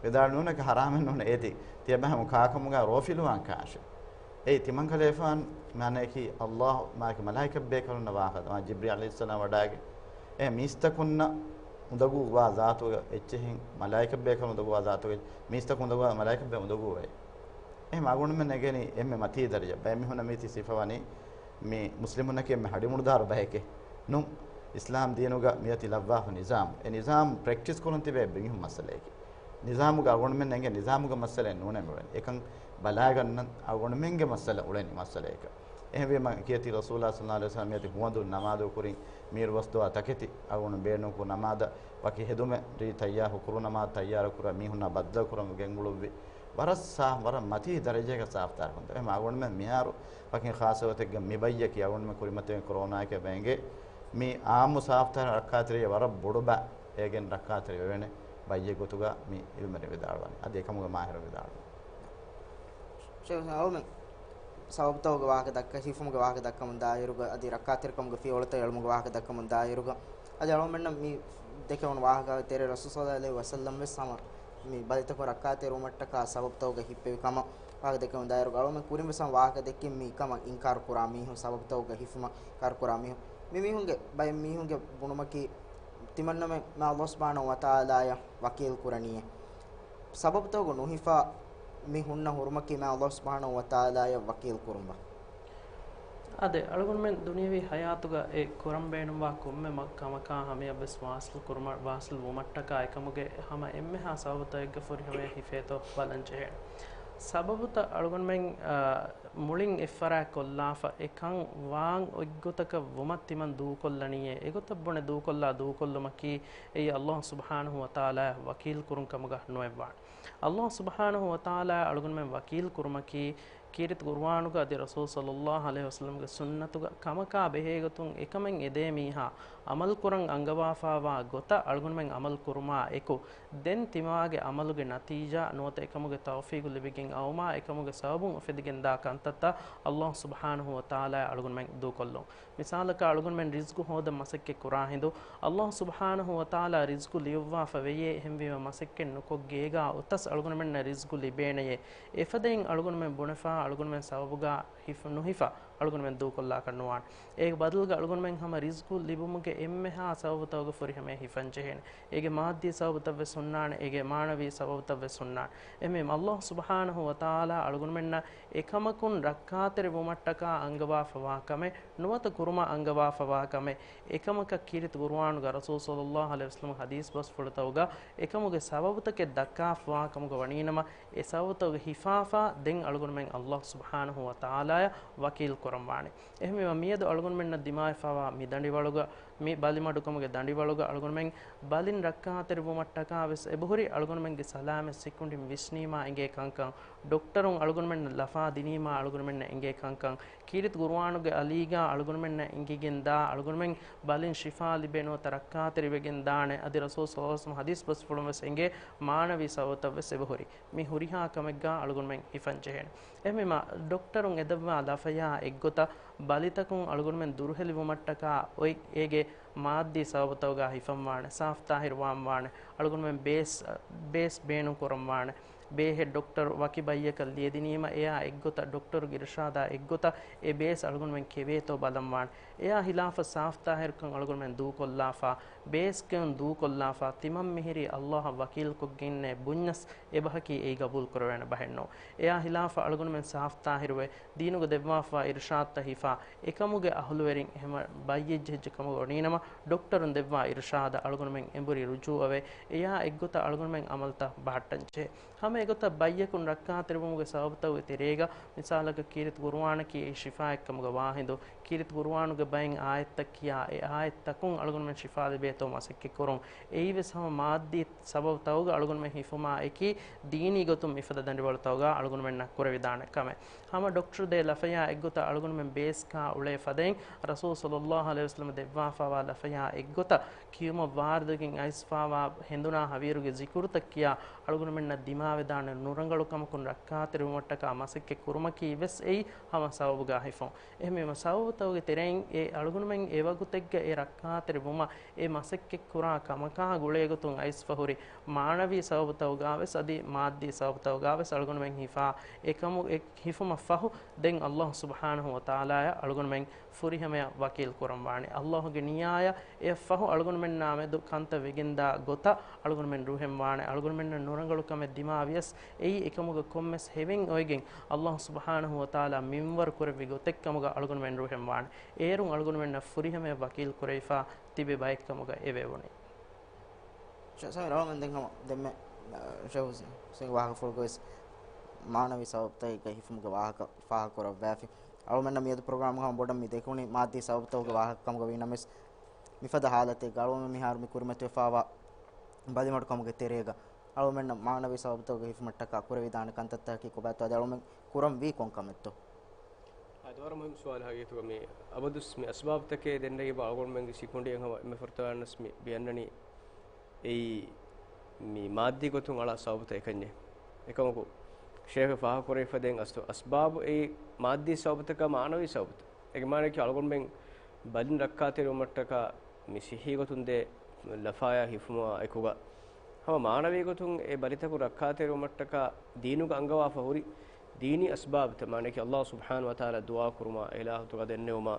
ވިދާޅުވި ނޫނެކެ ޙަރާމެއް ނޫން އޭތި. ތިޔަބައިމީހުން ކާކަމުގަ ރޯފިލުވާން ކާށޭ. އެއީ ތިމަން ކަލޭފާން މާނައަކީ ﷲ މާކި މަލާއިކަ ބޭކަލުންނަށް ވާހަކަ ދައްކަވާ ޖިބްރީލް ޢަލައިހިއްސަލާމް ވަޑާގެން އެ މީސްތަކުންނަށް އުނދަގޫވާ ޒާތުގަ އެއްޗެހިން، މަލާއިކަތްބޭކަލުން އުނދަގޫވާ ޒާތުގަ މީސްތަކުން އުނދަގޫވާ މަލާއިކަތްބޭ އުނދަގޫވޭ. އެހެން އަޅުގަނޑުމެން ނެގެނީ އެންމެ މަތީ ދަރަޖަ. ބައެއް މީހުންނަށް މީތި ސިފަވަނީ މި މުސްލިމުންނަކީ އެންމެ ހަޑިމުޑުދާރު ބަޔެކޭ. ނޫން، އިސްލާމް ދީނުގަ މިއޮތީ ލައްވާފަ ނިޒާމް. އެ ނިޒާމް ޕްރެކްޓިސް ކުރަން ތިބޭ އެއް މީހުން މައްސަލަޔަކީ. ނިޒާމުގަ އަޅުގަނޑުމެން އެނގޭ ނިޒާމުގަ މައްސަލައެއް ނޫނޭ މި އުޅެނީ. އެކަން ބަލާގަންނަން އަޅުގަނޑުމެންގެ މައްސަލަ އުޅެނީ މައްސަލަޔަކަށް. އެހެންވީމަ ކީރިތި ރަސޫލާ ޞައްލައްލާހު ޢަލައިހި ވަސައްލަމް މިއޮތީ ހުވަނދު ނަމާދު ކުރިން މީރު ވަސްދުވާ ތަކެތި އަޅުގަނޑު ބޭނުންކުރި ނަމާދަށް ވަކި ހެދުމެއް ރީ ތައްޔާ ހުކުރު ނަމާދު ތައްޔާރު ކުރާ މީހުންނާ ބައްދަލު ކުރަމުގެ ގެންގުޅުއްވި. ވަރަށް ސާފް، ވަރަށް މަތީ ދަރަޖައިގަ ސާފްތާރުކަން. އެހެން އަޅުގަނޑުމެން މިހާރު ވަކިން ޚާއްޞަ ގޮތެއްގަ މި ބައްޔަކީ އަޅުގަނޑުމެން ކުރިމަތިވެގެން ކޮރޯނާއެކޭ ބައެއް އެނގޭ. މި އާއްމު ސާފްތާރު ރައްކާތެރިވެ ވަރަށް ބޮޑު ބައެއް އޭގެން ރައްކާތެރި ވެވޭނެ ބައްޔެއް ގޮތުގަ މި އިލްމުވެރިން ވިދާޅުވަނީ. އަދި އެކަމުގެ މާހިރު ވިދާޅުވަނީ. ޝޭޚް އަޅުމެން ސަބަބުތަކުގެ ވާހަކަ ދައްކަ، ހިފުމުގެ ވާހަކަ ދައްކަމުން ދާއިރުގަ، އަދި ރައްކާތެރިކަމުގެ ފިޔަވަޅުތައް އެޅުމުގެ ވާހަކަ ދައްކަމުން ދާއިރުގަ، އަދި އަޅުމެންނަށް މި ދެކެވުނު ވާހަކަ ތެރޭ ރަސޫލު ޞައްލައްލާހު ޢަލައިހި ވަސައްލަމް ވެސް ހަމަ މި ބަލިތަކުން ރައްކާތެރިވުމަށްޓަކާ ސަބަބުތަކުގަ ހިއްޕެވި ކަމަށް ވާހަކަ ދެކެވުން ދާއިރުގަ، އަޅުމެން ކުރިން ވެސް ހަމަ ވާހަކަ ދެއްކިން މި ކަމަށް އިންކާރު ކުރާ މީހުން، ސަބަބުތަކުގަ ހިފުމަށް އިންކާރު ކުރާ މީހުން. މި މީހުންގެ ބައެއް މީހުންގެ ބުނުމަކީ، ތިމަންނަމެން މާ ﷲ ސުބްޙާނަހޫ ވަތަޢާލާއަށް ވަކީލު ކުރަނީއޭ. ސަބަބުތަކުގަ ނުހިފާ މި ހުންނަ ހުރުމަކީ މާ ﷲ ސުބްޙާނަހޫ ވަތަޢާލާއަށް ވަކީލު ކުރުން ބާ. އާދެ، އަޅުގަނޑުމެން ދުނިޔަވީ ހަޔާތުގަ އެ ކުރަން ބޭނުންވާ ކޮންމެ މަ-، ކަމަކާ ހަމަޔަށްވެސް ވާސިލް ކުރުމަށް، ވާސިލް ވުމަށްޓަކާ އެކަމުގެ ހަމަ އެންމެހާ ސަބަބުތަކެއްގަ ފުރިހަމަޔަށް ހިފޭތޯ ބަލަން ޖެހޭނެ. ސަބަބުތައް އަޅުގަނޑުމެން، އާ، މުޅިން އެއްފަރާތް ކޮށްލާފަ، އެކަން ވާން އޮތްގޮތަކަށް ވުމަށް ތިމަން ދޫކޮށްލަނީއޭ. އެގޮތަށް ބުނެ ދޫކޮށްލާ ދޫކޮށްލުމަކީ އެއީ ﷲ ސުބްޙާނަހޫ ވަތަޢާލާއަށް ވަކީލު ކުރުން ކަމުގަ ނުވެއްވާނެ. ﷲ ސުބްޙާނަހޫ ވަތަޢާލާ އަޅުގަނޑުމެން ވަކީލު ކުރުމަކީ، ކީރިތި ޤުރުއާނުގަ އަދި ރަސޫލު ޞައްލައްލާހު ޢަލައިހި ވަސައްލަމްގެ ސުންނަތުގަ ކަމަކާ ބެހޭގޮތުން އެކަމެއް އެދޭ މީހާ ޢަމަލު ކުރަން އަންގަވާފާވާ ގޮތަށް އަޅުގަނޑުމެން ޢަމަލު ކުރުމާ އެކު، ދެން ތިމާގެ ޢަމަލުގެ ނަތީޖާ ނުވަތަ އެކަމުގެ ތައުފީޤު ލިބިގެން އައުމާ އެކަމުގެ ސަބަބުން އުފެދިގެންދާ ކަންތައްތައް ﷲ ސުބްޙާނަހޫ ވަތަޢާލާ އަޅުގަނޑުމެން ދޫކޮށްލުން. މިސާލަކަށް، އަޅުގަނޑުމެން ރިޒްގު ހޯދަން މަސައްކަތް ކުރާ ހިނދު، ﷲ ސުބްޙާނަހޫ ވަތަޢާލާ ރިޒްގު ލިޔުއްވާފަ ވެޔޭ، އެހެންވީމަ މަސައްކަތް ނުކޮށް ގޭގާ އޮތަސް އަޅުގަނޑުމެންނަށް ރިޒްގު ލިބޭނެޔޭ. އެފަދައިން އަޅުގަނޑުމެން ބުނެފާ، އަޅުގަނޑުމެން ސަބަބުގަ ހިފ-، ނުހިފާ އަޅުގަނޑުމެން ދޫކޮށްލާކަށް ނުވާނެ. އޭގެ ބަދަލުގަ އަޅުގަނޑުމެން ހަމަ ރިޒްގު ލިބުމުގެ އެންމެހާ ސަބަބުތަކުގެ ފުރިހަމަޔަށް ހިފަން ޖެހޭނެ. އޭގެ މާއްދީ ސަބަބުތައް ވެސް ހުންނާނެ، އޭގެ މާނަވީ ސަބަބުތައް ވެސް ހުންނާނެ. އެހެންވީމަ ﷲ ސުބްޙާނަހޫ ވަތަޢާލާ އަޅުގަނޑުމެންނަށް އެކަމަކުން ރައްކާތެރި ވުމަށްޓަކާ އަންގަވާފަވާ ކަމެއް، ނުވަތަ ކުރުމަށް އަންގަވާފަވާ ކަމެއް، އެކަމަކަށް ކީރިތި ޤުރުއާނުގަ ރަސޫލު ޞައްލައްލާހު ޢަލައިހި ވަސައްލަމް ޙަދީޘް ބަސްފުޅުތަކުގަ އެކަމުގެ ސަބަބުތަކެއް ދައްކާފަވާ ކަމުގަ ވަނީނަމަ، އެ ސަބަބުތަކުގެ ހިފާފާ ދެން އަޅުގަނޑުމެން ﷲ ސުބްޙާނަހޫ ވަތަޢާލާއަށް ވަކީލު ކުރަން ވާނެ. އެހެންވީމަ، މިއަދު އަޅުގަނޑުމެންނަށް ދިމާވެފަވާ މި ދަނޑިވަޅުގަ، މި ބަލިމަޑުކަމުގެ ދަނޑިވަޅުގަ އަޅުގަނޑުމެން ބަލިން ރައްކާތެރިވުމަށްޓަކާ ވެސް އެބަހުރި އަޅުގަނޑުމެންގެ ސަލާމަތް ސިކުނޑިން ވިސްނީމާ އެނގޭ ކަންކަން، ޑޮކްޓަރުން އަޅުގަނޑުމެންނަށް ލަފާ ދިނީމާ އަޅުގަނޑުމެންނަށް އެނގޭ ކަންކަން، ކީރިތި ޤުރުއާނުގެ އަލީގާ އަޅުގަނޑުމެންނަށް އެނގިގެންދާ، އަޅުގަނޑުމެން ބަލިން ޝިފާ ލިބޭ ނުވަތަ ރައްކާތެރިވެގެން ދާނެ، އަދި ރަސޫލު ޞައްލައްލާހު ޢަލައިހި ވަސައްލަމް ޙަދީޘް ބަސްފުޅުން ވެސް އެނގޭ މާނަވީ ސަބަބުތައް ވެސް އެބަހުރި. މި ހުރިހާ ކަމެއްގާ އަޅުގަނޑުމެން ހިފަން ޖެހޭނެ. އެހެންވީމަ، ޑޮކްޓަރުން އެދައްވާ ލަފަޔާ އެއްގޮތަށް ބަލިތަކުން އަޅުގަނޑުމެން ދުރުހެލިވުމަށްޓަކާ އޮތް އޭގެ މާއްދީ ސަބަބުތަކުގާ ހިފަންވާނެ، ސާފްތާހިރު ވާންވާނެ، އަޅުގަނޑުމެން ބޭސް، ބޭސް ބޭނުން ކުރަންވާނެ. ބޭހެއް ޑޮކްޓަރު ވަކި ބައްޔަކަށް ލިޔެދިނީމަ، އެއާ އެއްގޮތަށް ޑޮކްޓަރުގެ އިރުޝާދާ އެއްގޮތަށް އެ ބޭސް އަޅުގަނޑުމެން ކެވޭތޯ ބަލަންވާނެ. އެއާ ހިލާފަށް ސާފްތާހިރުކަން އަޅުގަނޑުމެން ދޫކޮށްލާފަ، ބޭސްގެން ދޫކޮށްލާފަ، ތިމަންމެހިރީ ﷲ އަށް ވަކީލުކޮށްގެންނޭ ބުންޏަސް އެބަހަކީ އެއީ ގަބޫލު ކުރެވޭނެ ބަހެއް ނޫން. އެއާ ހިލާފަށް އަޅުގަނޑުމެން ސާފްތާހިރުވެ، ދީނުގަ ދެއްވާފަ އިރުޝާދުތައް ހިފާ، އެކަމުގެ އަހުލުވެރިން އެހެން ބައްޔެއް ޖެހިއްޖެ ކަމުގަ ވަނީނަމަ، ޑޮކްޓަރުން ދެއްވާ އިރުޝާދަށް އަޅުގަނޑުމެން އެނބުރި ރުޖޫޢަވެ، އެއާ އެއްގޮތަށް އަޅުގަނޑުމެން ޢަމަލުތައް ބަހައްޓަންޖެހޭ. ހަމަ އެގޮތަށް ބައްޔަކުން ރައްކާތެރިވުމުގެ ސަބަބުތަކުގެ ތެރޭގަ، މިސާލަކަށް ކީރިތި ޤުރުއާނަކީ އެއީ ޝިފާއެއްކަމުގަ ވާހިނދު، ކީރިތި ޤުރުއާނުގެ ބައެއް އާޔަތްތައް ކިޔާ، އެ އާޔަތްތަކުން އަޅުގަނޑުމެން ޝިފާ ލިބޭތޯ މަސައްކަތްކުރުން. އެއީވެސް ހަމަ މާއްދީ ސަބަބުތަކުގަ އަޅުގަނޑުމެން ހިފުމާ އެކީ، ދީނީ ގޮތުން މިފަދަ ދަނޑިވަޅުތަކުގަ އަޅުގަނޑުމެންނަށް ކުރެވިދާނެ ކަމެއް. ހަމަ ޑޮކްޓަރު ދޭ ލަފަޔާ އެއްގޮތަށް އަޅުގަނޑުމެން ބޭސްކާ އުޅޭ ފަދައިން، ރަސޫލު ޞައްލައްލާހު ޢަލައިހި ވަސައްލަމަ ދެއްވާފައިވާ ލަފަޔާ އެއްގޮތަށް ކިޔުމަށް ވާރިދުވެގެން އައިސްފައިވާ ހެނދުނާ ހަވީރުގެ ޒިކުރުތައް ކިޔާ، އަޅުގަނޑުމެންނަށް ދިމާވެދާނެ ނުރަނގަޅު ކަމަކުން ރައްކާތެރިވުމަށްޓަކާ މަސައްކަތް ކުރުމަކީ ވެސް އެއީ ހަމަ ސަބަބުގާ ހިފުން. އެހެންވީމަ، ސަބަބުތަކުގެ ތެރެއިން އެ އަޅުގަނޑުމެން އެ ވަގުތެއްގަ އެ ރައްކާތެރި ވުމަށް އެ މަސައްކަތްކުރާ ކަމަކާ ގުޅޭގޮތުން އައިސްފަ ހުރި މާނަވީ ސަބަބުތަކުގާވެސް އަދި މާއްދީ ސަބަބުތަކުގާވެސް އަޅުގަނޑުމެން ހިފާ އެކަމު، އެ ހިފުމަށް ފަހު ދެން ﷲ ސުބްޙާނަހޫ ވަތަޢާލާއަށް އަޅުގަނޑުމެން ފުރިހަމަޔަށް ވަކީލް ކުރަން ވާނެ. ﷲގެ ނިޔާޔަށް އެއަށް ފަހު އަޅުގަނޑުމެންނާ މެދު ކަންތައް ވެގެންދާ ގޮތަށް އަޅުގަނޑުމެން ރުހެން ވާނެ. އަޅުގަނޑުމެންނަށް ނުރަނގަޅު ކަމެއް ދިމާވިޔަސް، އެއީ އެކަމުގަ ކޮންމެސް ހެވެން އޮވެގެން ﷲ ސުބްޙާނަހޫ ވަތަޢާލާ މިންވަރު ކުރެއްވި ގޮތެއްކަމުގަ އަޅުގަނޑުމެން ރުހެން ވާނެ. އޭރުން އަޅުގަނޑުމެންނަށް ފުރިހަމަޔަށް ވަކީލް ކުރެވިފާ ތިބި ބައެއްކަމުގަ އެވެވުނީ. ޝ-، ސަމީރް، އަޅުގަނޑު ދެން ހަމަ ދެންމެ، އަ، ޝޭޚް ހުސެންގެ ވާހަކަފުޅުގަވެސް މާނަވީ ސަބަބުތަކެއްގަ ހިފުމުގެ ވާހަކަ ފާހަގަކުރައްވާފި. އަޅުގަނޑަށް މިއަދު ޕްރޮގްރާމުގަ ހަމަ ބޮޑަށް މި ދެކުނީ މާއްދީ ސަބަބުތަކުގެ ވާހަކަ ކަމުގަ ވީ ނަމަވެސް، މިފަދަ ހާލަތެއްގަ އަޅުގަނޑު މިހާރު މި ކުރިމަތިވެފާވާ ބަލިމަޑުކަމުގެ ތެރޭގަ އަޅުގަނޑުމެންނަށް މާނަވީ ސަބަބުތަކުގެ ހިފުމަށްޓަކާ ކުރެވިދާނެ ކަންތައްތަކަކީ ކޮބާތޯ؟ އަދި އަޅުގަނޑުމެން ކުރަންވީ ކޮން ކަމެއްތޯ؟ އާދެ، ވަރަށް މުހިއްމު ސުވާލު. ހަގީގަތުގަ މި އަބަދުސް މި އަސްބާބުތަކެއް ދެންނެވި ބާ އަޅުގަނޑުމެންގެ ސިކުނޑިއެއް ހަމަ އެންމެ ފުރަތަމަ ވަންނަސް މި ބިޔަންނަނީ އެއީ މި މާއްދީ ގޮތުން އަޅާ ސަބަބުތައް އެކަންޏެއް. އެކަމަކު ޝޭޚް ފާހަގަކުރެވިފަ ދެން އަސް-، އަސްބާބު އެއީ މާއްދީ ސަބަބުތަކާ މާނަވީ ސަބަބުތައް. އޭގެ މާނައަކީ އަޅުގަނޑުމެން ބަލިން ރައްކާތެރިވުމަށްޓަކާ މި ސިއްހީ ގޮތުން ދޭ ލަފާޔާ ހިފުމާ އެކުގަ ހަމަ މާނަވީ ގޮތުން އެ ބަލިތަކުން ރައްކާތެރިވުމަށްޓަކާ ދީނުގަ އަންގަވާފަ ހުރި ދީނީ އަސްބާބުތައް، މާނައަކީ ﷲ ސުބްޙާނަހޫ ވަތަޢާލާ ދުޢާ ކުރުމާ، އިލާހުތަކަށް ދެންނެވުމާ،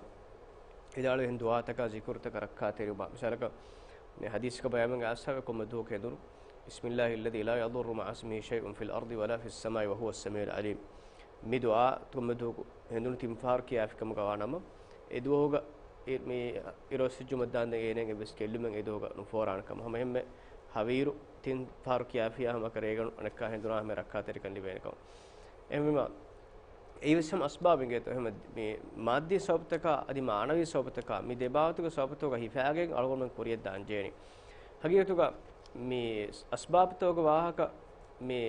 ވިދާޅުވިހެން ދުޢާތަކާ ޒިކުރުތަކަށް ރައްކާތެރިވުމާ. މިސާލަކަށް މި ޙަދީޘްގަ ބަޔާންވެގެން އައިސްފަވޭ ކޮންމެ ދުވަހަކު އެދުނު، بسم الله الذي لا يضر مع اسمه شيء في الأرض ولا في السماء وهو السميع العليم. މި ދުޢާ ކޮންމެ ދުވަހަކު ހެނދުނު ތިން ފަހަރު ކިޔާފި ކަމުގަ ވާނަމަ، އެ ދުވަހުގަ އެ-، މި އިރުއޮއްސިއްޖުމަށް ދާންދެން އޭނައަށް އެއްވެސް ގެއްލުމެއް އެ ދުވަހުގަ ނުފޯރާނެ ކަމަށް. ހަމަ އެހެންމެ ހަވީރު ތިން ފަހަރު ކިޔާފިޔާ ހަމަ ރޭގަނޑު އަނެއްކާ ހެނދުނާ ހަމަ ރައްކާތެރިކަން ލިބޭނެ ކަމަށް. އެހެންވީމަ، އެއީވެސް ހަމަ އަސްބާބެއް އިނގޭތޯ. އެހެންވީމަ، މި މާއްދީ ސަބަބުތަކާ އަދި މާނަވީ ސަބަބުތަކާ މި ދެބާވަތުގެ ސަބަބުތަކުގަ ހިފާގެން އަޅުގަނޑުމެން ކުރިޔަށް ދާން ޖެހޭނީ. ހަގީގަތުގަ މި އަސްބާބުތަކުގެ ވާހަކަ މި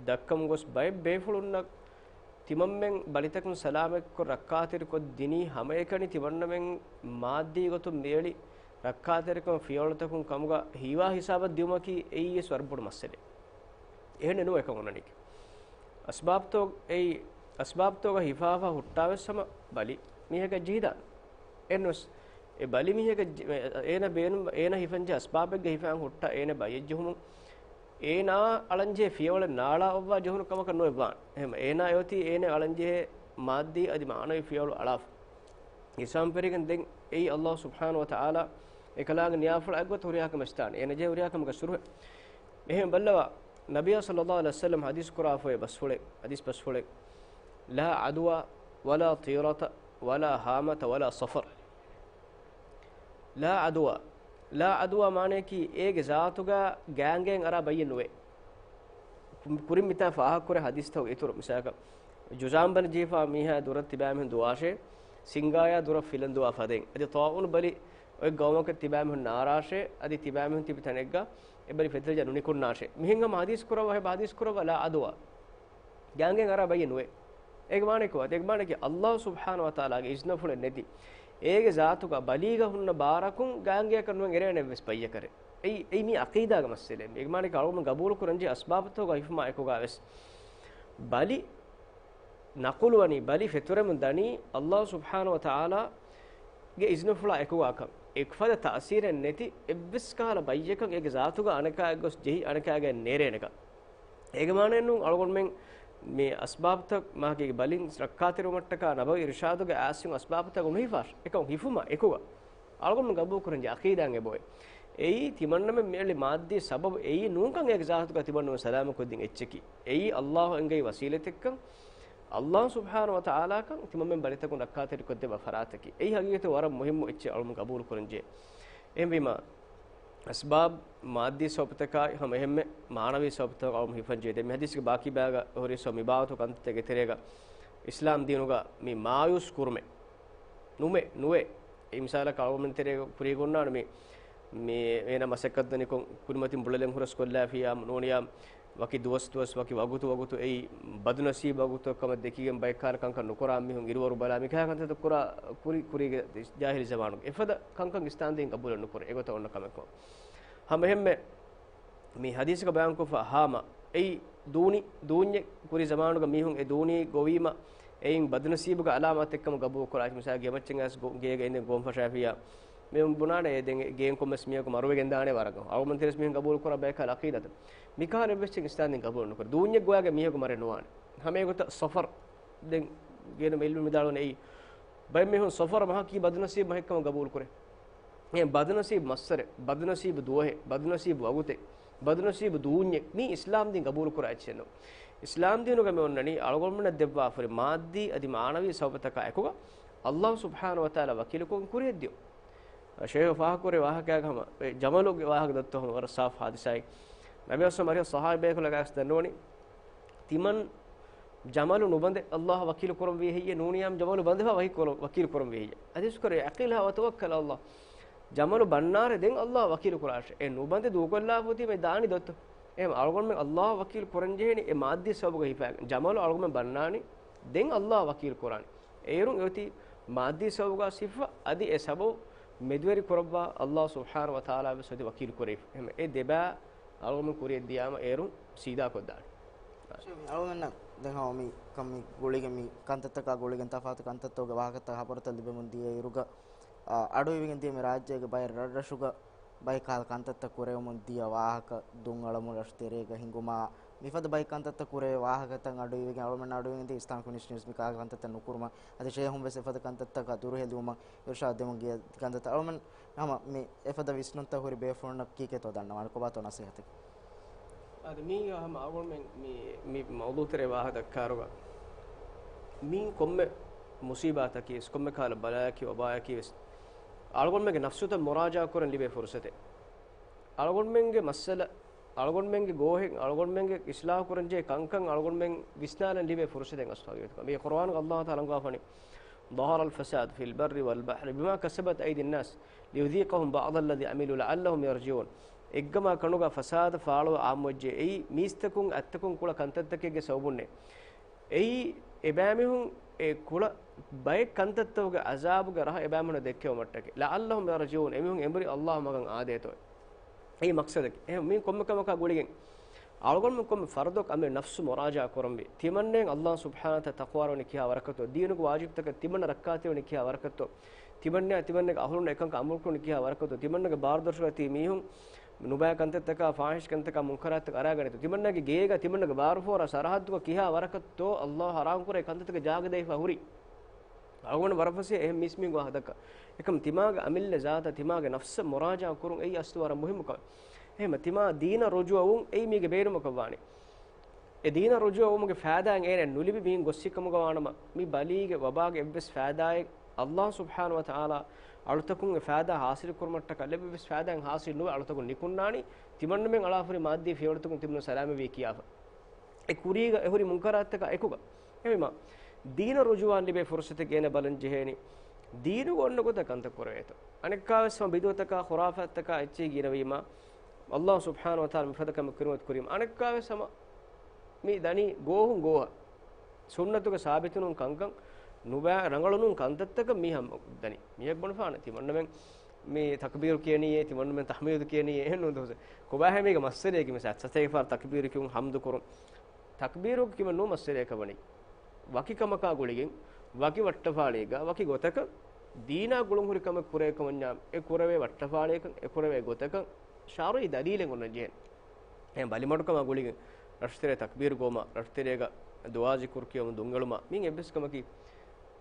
ދައްކަމުން ގޮސް ބައެއް ބޭފުޅުންނަށް ތިމަންމެން ބަލިތަކުން ސަލާމަތްކޮށް ރައްކާތެރިކޮށްދިނީ ހަމައެކަނި ތިމަންނަމެން މާއްދީ ގޮތުން މިއެޅި ރައްކާތެރިކަމަށް ފިޔަވަޅުތަކުން ކަމުގަ ހީވާ ހިސާބަށް ދިއުމަކީ އެއީ ވެސް ވަރަށް ބޮޑު މައްސަލައެއް. އެހެނެއް ނޫން އެކަން އޮންނަނީކީ. އަސްބާބުތައް އެއީ، އަސްބާބުތަކުގަ ހިފާފަ ހުއްޓާވެސް ހަމަ ބަލި މީހަކަށް ޖެހިދާނެ. އެހެންވެސް އެ ބަލި މީހަކަށް ޖެ-، އޭނަ ބޭނުން، އޭނަ ހިފަންޖެހޭ އަސްބާބެއްގަ ހިފާން ހުއްޓާ އޭނަ ބައްޔަށް ޖެހުމުން އޭނާ އަޅަންޖެހޭ ފިޔަވަޅެއް ނާޅާ އޮއްވާ ޖެހުނު ކަމަކަށް ނުވެވާނެ. އެހެން އޭނާ އެއޮތީ އޭނަ އަޅަންޖެހޭ މާއްދީ އަދި މާނަވީ ފިޔަވަޅު އަޅާފަ. ހިސާބުން ފެށިގެން ދެން އެއީ ﷲ ސުބްޙާނަހޫ ވަތަޢާލާ އެކަލާނގެ ނިޔާފުޅާ އެއްގޮތަށް ހުރިހާ ކަމެއް ސްތާނެ. އޭނަ ޖެހޭ ހުރިހާ ކަމަކަށް ސުރުހެއް. އެހެން ބައްލަވާ، ނަބިއްޔާ ޞައްލައްލާހު ޢަލައިހި ވަސައްލަމް ޙަދީޘް ކުރާފައި ބަސްފުޅެއް، ޙަދީޘް ބަސްފުޅެއް، لا عدوى ولا طيرة ولا هامة ولا سفر. لا عدوى، لا عدوى މާނަޔަކީ އޭގެ ޒާތުގަ ގާނގޭން އަރާ ބައްޔެއް ނުވޭ. ކުރިން މިތާ ފާހަގަކުރޭ ޙަދީޘްތަކުގެ އިތުރު މިސާލަކަށް، ޖުޒާމް ބަލި ޖެހިފާ މީހާ ދުރަށް ތިބާމީހުން ދުވާށޭ، ސިންގާޔާ ދުރަށް ފިލަން ދުވާ ފަދައިން. އަދި ޠާޢޫނު ބަލި އޮތް ގައުމަކަށް ތިބާމީހުން ނާރާށޭ، އަދި ތިބާމީހުން ތިބި ތަނެއްގަ އެ ބަލި ފެތިލައްޖާ ނުނިކުންނާށޭ. މިހެން ހަމަ ޙަދީޘް ކުރައްވާ އެބަ ޙަދީޘް ކުރައްވާ لا عدوى. ގާނގޭން އަރާ ބައްޔެއް ނުވޭ. އޭގެ މާނަ ކޮބާ؟ އޭގެ މާނައަކީ ﷲ ސުބްޙާނަހޫ ވަތަޢާލާގެ އިޒްނަފުޅެއް ނެތި، އޭގެ ޒާތުގަ ބަލީގަ ހުންނަ ބާރަކުން ގާނގޭއަކަށް ނުވެން އެރޭނެ އެއްވެސް ބައްޔަކަށް. އެއީ، އެއީ މީ ޢަޤީދާގެ މައްސަލައެއް. އޭގެ މާނައަކީ އަޅުގަނޑު ގަބޫލު ކުރަންޖެހޭ އަސްބާބުތަކުގަ ހިފުމާ އެކުގަ ވެސް ބަލި ނަޤުލުވަނީ، ބަލި ފެތުރެމުން ދަނީ ﷲ ސުބްޙާނަހޫ ވަތަޢާލާގެ އިޒްނަފުޅާ އެކުގަކަށް. އެކު ފަދަ ތައުސީރެއް ނެތި އެއްވެސް ކަހަލަ ބައްޔަކަށް އޭގެ ޒާތުގަ އަނެކާއެއްގޮސް ޖެހި އަނެކާގެ ނޭރޭނެކަން. އޭގެ މާނައެއް ނޫން އަޅުގަނޑުމެން މި އަސްބާބުތައް މާކީ ބަލިން ރައްކާތެރިވުމަށްޓަކާ ނަބަވީ އިރުޝާދުގެ އާސިން އަސްބާބުތައް ނުހިފާށް އެކަން ހިފުމަށް އެކުގަ. އަޅުގަނޑު ގަބޫލު ކުރަންޖެހޭ ޢަޤީދާއިން އެބައޮތް. އެއީ ތިމަންނަމެން މިއެޅި މާއްދީ ސަބަބު އެއީ ނޫންކަން އޭގެ ޒާތުގަ ތިމަންނަމެން ސަލާމަތްކޮށްދިން އެއްޗަކީ. އެއީ ﷲ އެންގެވި ވަސީލަތެއްކަން، ﷲ ސުބްޙާނަހޫ ވަތަޢާލާކަން ތިމަންމެން ބަލިތަކުން ރައްކާތެރިކޮށްދެއްވާ ފަރާތަކީ. އެއީ ހަގީގަތުގަ ވަރަށް މުހިއްމު އެއްޗެއް އަޅުގަނޑު ގަބޫލު ކުރަންޖެހޭ. އެހެންވީމަ، އަސްބާބް މާއްދީ ސަބަބުތަކާއި ހަމަ އެހެންމެ މާނަވީ ސަބަބުތަކާ އަޅުގަނޑު ހިފަންޖެހޭ. ދެން މި ޙަދީޘްގެ ބާކީ ބަޔާގަ ހުރި ސޯ މި ބާވަތު ކަންތައްތަކެއްގެ ތެރޭގަ އިސްލާމް ދީނުގަ މި މާޔޫސް ކުރުމެއް ނުމެ، ނުވޭ. އެ މިސާލަކަށް އަޅުގަނޑުމެން ތެރޭގަ ކުރީގަ އޮންނާނެ މި، މި އޭނަ މަސައްކަތް ދަނިކޮށް ކުރިމަތިން ބުޅަލެން ހުރަސް ކޮށްލާފިޔާ ނޫނިޔާ ވަކި ދުވަސް ދުވަސް ވަކި ވަގުތު ވަގުތު އެއީ ބަދުނަސީބު ވަގުތު ކަމަށް ދެކިގެން ބައެއް ކަހަލަ ކަންކަން ނުކުރާ މީހުން އިރުއޮރު ބަލާ މިކަހަލަ ކަންތައްތައް ކުރާ ކުރި، ކުރީގެ ޖާހިލީ ޒަމާނުގެ. އެފަދަ ކަންކަން އިސްލާމް ދީން ގަބޫލެއް ނުކުރޭ. އެގޮތަށް އޮންނަ ކަމެއް ކޮށް. ހަމަ އެހެންމެ މި ޙަދީޘްގަ ބަޔާންކޮށްފަ ހާމަ އެއީ ދޫނި، ދޫންޏެއް ކުރި ޒަމާނުގަ މީހުން އެ ދޫނީ ގޮވީމަ އެއިން ބަދުނަސީބުގެ އަލާމާތެއްކަމަށް ގަބޫލު ކުރާ. މިސާލަކަށް ގޭމައްޗަށް އައިސް ގޭގަ އިނދެ ގޮން ފަށާފިޔާ މި ބުނާނެ އެ ދެން ގޭން ކޮންމެސް މީހަކު މަރުވެގެން ދާނެ ވަރަށް. އަޅުގަނޑުމެން ތެރެސް މީހުން ގަބޫލު ކުރާ ބަޔަކަށް ޢަޤީދާތައް. މިކަހަލަ އެއްވެސް އިސްލާމް ދީން ގަބޫލު ނުކުރޭ. ދޫންޏެއް ގޮވާގެ މީހަކު މަރެއް ނުވާނެ. ހަމަ އެގޮތަށް ސަފަރު ދެން ގޭނަ މެ އިލްމު މިދާޅުވަނީ އެއީ، ބައެއް މީހުން ސަފަރަށް މަހަކީ ބަދުނަސީބު މަހެއްކަމަށް ގަބޫލުކުރޭ. އެ ބަދުނަސީބު މައްސަރެއް، ބަދުނަސީބު ދުވަހެއް، ބަދުނަސީބު ވަގުތެއް، ބަދުނަސީބު ދޫންޏެއް، މީ އިސްލާމް ދީން ގަބޫލުކުރާ އެއްޗެއް ނޫން. އިސްލާމް ދީނުގަ މި އޮންނަނީ އަޅުގަނޑުމެންނަށް ދެއްވާފަރި މާއްދީ އަދި މާނަވީ ސަބަބުތަކާ އެކުގަ އައްލާހު ސުބްޙާނަހު ވަތަޢާލާ ވަކީލުކޮށް ކުރިއަށްދިޔުން. ޝޭހު ފާހަގަކުރެއްވި ވާހަކައިގަ ހަމަ، އެ ޖަމަލުގެ ވާހަކަ ދައްތޯ ހަމަ ވަރަށް ސާފު ހާދިސާއެއް. ނަބީ އަސްލަމް އަރިހަށް ސަހާބީ ބޭކަލަކަށް ދަންނަވަނީ، ތިމަން ޖަމަލު ނުބަނދެ އައްލާހަށް ވަކީލު ކުރަންވީ ހެއްޔޭ؟ ނޫނިއްޔާމް ޖަމަލު ބަނދެފަ ވަކީ ކުރަ-، ވަކީލު ކުރަންވީ ހެއްޔޭ؟ އަދިސްކުރެ، އަޤީލްހާ ވަތަވައްކަލް އައްލާ. ޖަމަލު ބަންނާރެ ދެން އައްލާހަށް ވަކީލު ކުރާށޭ. އެ ނުބަނދެ ދޫކޮށްލާފަ އޮތީމަ ދާނީ ދޮއްތޯ؟ އެހެން އަޅުގަނޑުމެން އައްލާހަށް ވަކީލު ކުރަން ޖެހޭނީ އެ މާއްދީ ސަބަބުގަ ހިފާގެން. ޖަމަލު އަޅުގަނޑުމެން ބަންނާނީ ދެން އައްލާހަށް ވަކީލު ކުރާނީ. އޭރުން އެއޮތީ މާއްދީ ސަބަބުގަ ސިފަ އަދި އެ ސަބަބު މެދުވެރި ކުރައްވާ އައްލާހު ސުބްޙާނަހު ވަތަޢާލާ ވެސް އޮތީ ވަކީލު ކުރެވިފަ. އެހެން އެ ދެބައި އަޅުގަނޑު ކުރިއަށް ދިޔާމަ އޭރުން ސީދާކޮށްދާނެ. އަޅުގަނޑަށް ދެން ހަމަ މި ކަން މި ގުޅިގެން މި ކަންތައްތަކާ ގުޅިގެން ތަފާތު ކަންތައްތަކުގެ ވާހަކަތައް ހަބަރުތައް ލިބެމުން ދިޔަ އިރުގަ، އަ، އަޑުއިވިގެން ދިޔަ މި ރާއްޖޭގެ ބައެއް ރަށްރަށުގަ ބައެއް ކަހަލަ ކަންތައްތައް ކުރެވެމުން ދިޔަ ވާހަކަ ދުން އަޅަމުން ރަށު ތެރޭގަ ހިނގުމާ، މިފަދަ ބައެއް ކަންތައްތައް ކުރެވޭ ވާހަކަތައް އަޑުއިވިގެން އަޅުމެން އަޑުއިވިގެން ދިޔަ އިސްލާމިކް އިނިޝިއޭޓިވްސް މި ކަހަލަ ކަންތައްތައް ނުކުރުމަށް، އަދި ޝޭހުން ވެސް އެފަދަ ކަންތައްތަކަށް ދުރުހެލިވުމަށް އިރުޝާދު ދެމުން ދިޔަ ކަންތައްތައް އަޅުމެން ހަމަ މި އެފަދަ ވިސްނުންތައް ހުރި ބޭފުޅުންނަށް ކީކޭތޯ ދަންނަވާނެ؟ ކޮބާތޯ ނަސޭހަތެއް؟ އަދި މީ ހަމަ އަޅުގަނޑުމެން މި، މި މައުޟޫޢުތެރޭ ވާހަކަ ދައްކާއިރުގަ މީ ކޮންމެ މުސީބާތަކީ ވެސް، ކޮންމެ ކަހަލަ ބަލާއަކީ ވަބާއަކީ ވެސް އަޅުގަނޑުމެންގެ ނަފްސުތައް މުރާޖާ ކުރަން ލިބޭ ފުރުސަތެއް. އަޅުގަނޑުމެންގެ މައްސަލަ، އަޅުގަނޑުމެންގެ ގޯހެއް، އަޅުގަނޑުމެންގެ އިސްލާހު ކުރަންޖެހޭ ކަންކަން އަޅުގަނޑުމެން ވިސްނާލަން ލިބޭ ފުރުސަތެއް އަސްފަހަރުގެ މި ޤުރުއާނުގަ އައްލާހު ތަޢާލާ އަންގާފާނެ، ظهر الفساد في البر والبحر بما كسبت أيدي الناس ليذيقهم بعض الذي عملوا لعلهم يرجعون. އެއްގަމާ ކަނޑުގަ ފަސާދަ ފާޅުވާ އާއްމުވެއްޖެ. އެއީ މީސްތަކުން އަތްތަކުން ކުޅަ ކަންތައްތަކެއްގެ ސަބަބުންނޭ. އެއީ އެބައިމީހުން އެ ކުޅަ ބައެއް ކަންތައްތަކުގެ ޢަޒާބުގެ ރަހަ އެބައިމީހުންނަށް ދެއްކެވުމަށްޓަކައި. لعلهم يرجعون، އެމީހުން އެނބުރި އައްލާހު މަގަށް އާދޭތޯ. އެއީ މަޤްޞަދަކީ. އެހެން މީ ކޮންމެކަމަކާ ގުޅިގެން އަޅުގަނޑުމެން ކޮންމެ ފަރުދަކު އަމިއްލަ ނަފްސު މުރާޖާ ކުރަންވީ. ތިމަންނައަށް އައްލާހު ސުބްޙާނަހު ވަތަޢާލާ ތަޤްވާވެރިވުނީ ކިހާ ވަރަކަށްތޯ؟ ދީނުގެ ވާޖިބުތަކަށް ތިމަންނަ ރައްކާތެރިވުނީ ކިހާ ވަރަކަށްތޯ؟ ތިމަންނައަށް ތިމަންނަގެ އަހުލުންނަށް އެކަންކަން އަމުރުކުރުނީ ކިހާ ވަރަކަށްތޯ؟ ތިމަންނަގެ ބާރުދޮށުގަ ތި މީހުން ނުބައި ކަންތައްތަކާ، ފާޙިޝް ކަންތަކާ، މުންކަރާތްތަކަށް އަރާގަނެތޯ؟ ތިމަންނަގެ ގޭގަ، ތިމަންނަގެ ބާރުފޯރާ ސަރަޙައްދުގަ ކިހާ ވަރަކަށްތޯ އައްލާހު ޙަރާމް ކުރެވޭ ކަންތައްތަކެއް ޖާގަ ދެވިފަ ހުރީ؟ އަޅުގަނޑު ވަރަށް ފަސޭހަ އެހެން މީސްމީހުން ވާހަކަ ދައްކަން. އެކަމް ތިމާގެ އަމިއްލަ ޒާތަށް، ތިމާގެ ނަފްސަށް މުރާޖާ ކުރުން އެއީ އަސްލު ވަރަށް މުހިއްމު ކަމެއް. އެހެން ތިމާ ދީނަށް ރުޖޫޢަވުން އެއީ މީގެ ބޭނުމަކަށް ވާނެ. އެ ދީނަށް ރުޖޫޢަވުމުގެ ފައިދާއެއް އޭނައަށް ނުލިބި މީހުން ގޮއްސި ކަމުގަ ވާނަމަ، މި ބަލީގެ ވަބާގެ އެއްވެސް ފައިދާއެއް އައްލާހު ސުބްޙާނަހު ވަތަޢާލާ އަޅުތަކުން އެ ފައިދާ ޙާޞިލު ކުރުމަށްޓަކާ ލެއްވި އެއްވެސް ފައިދާއެއް ޙާޞިލު ނުވެ، އަޅުތަކުން ނިކުންނާނީ ތިމަންނަމެން އަޅާފަރި މާއްދީ ފިޔަވަޅުތަކުން ތިމަންނަ ސަލާމަތްވީ ކިޔާފަ. އެ ކުރީގަ އެ ހުރި މުންކަރާތްތަކާ އެކުގަ. އެހެންވީމާ، ދީނަށް ރުޖޫޢަވާން ލިބޭ ފުރުޞަތެއް ގޭނަ ބަލަން ޖެހޭނީ. ދީނުގަ އޮންނަ ގޮތަށް ކަންތައް ކުރެވޭތޯ. އަނެއްކާވެސް ހަމަ ބިދުޢަތަކާ ޚުރާފާތްތަކާ އެއްޗެހި ގިނަވީމާ، އައްލާހު ސުބްޙާނަހު ވަތަޢާލާ މިފަދަ ކަމެއް ކުރިމަތި ކުރީމަ. އަނެއްކާވެސް ހަމަ މި ދަނީ ގޯހުން ގޯހަށް. ސުންނަތުގެ ސާބިތުނޫން ކަންކަން ނުބައި ރަނގަޅުނޫން ކަންތައްތަކަށް މި ހަމަ ދަނީ. މީހަކު ބުނެފާނެ ތިމަންނަމެން މި ތަކްބީރު ކިޔަނީއޭ، ތިމަންނަމެން ތަޙްމީދު ކިޔަނީއޭ، އެހެން ނޫން ދުވަސް. ކޮބާހޭ މީގެ މައްސަލައަކީ މިސާ ސަތޭކަ ފަހަރު ތަކްބީރު ކިޔުން ޙަމްދު ކުރުން. ތަކްބީރު ކިޔުމެއް ނޫން މައްސަލައަކަށް ވަނީ. ވަކި ކަމަކާ ގުޅިގެން، ވަކި ވައްޓަފާޅިއެއްގަ، ވަކި ގޮތަކަށް ދީނާ ގުޅުން ހުރި ކަމެއް ކުރޭ ކަމަށްޏާ، އެ ކުރެވޭ ވައްޓަފާޅިއަކަށް، އެ ކުރެވޭ ގޮތަކަށް ޝަރުޢީ ދަލީލެއް އޮންނަން ޖެހޭނެ. އެހެން ބަލިމަޑުކަމާ ގުޅިގެން ރަށުތެރޭ ތަކްބީރު ގޮވުމާ، ރަށުތެރޭގަ ދުޢާ ޒިކުރު ކިޔަވަމުން ދުންއެޅުމާ، މިއިން އެއްވެސް ކަމަކީ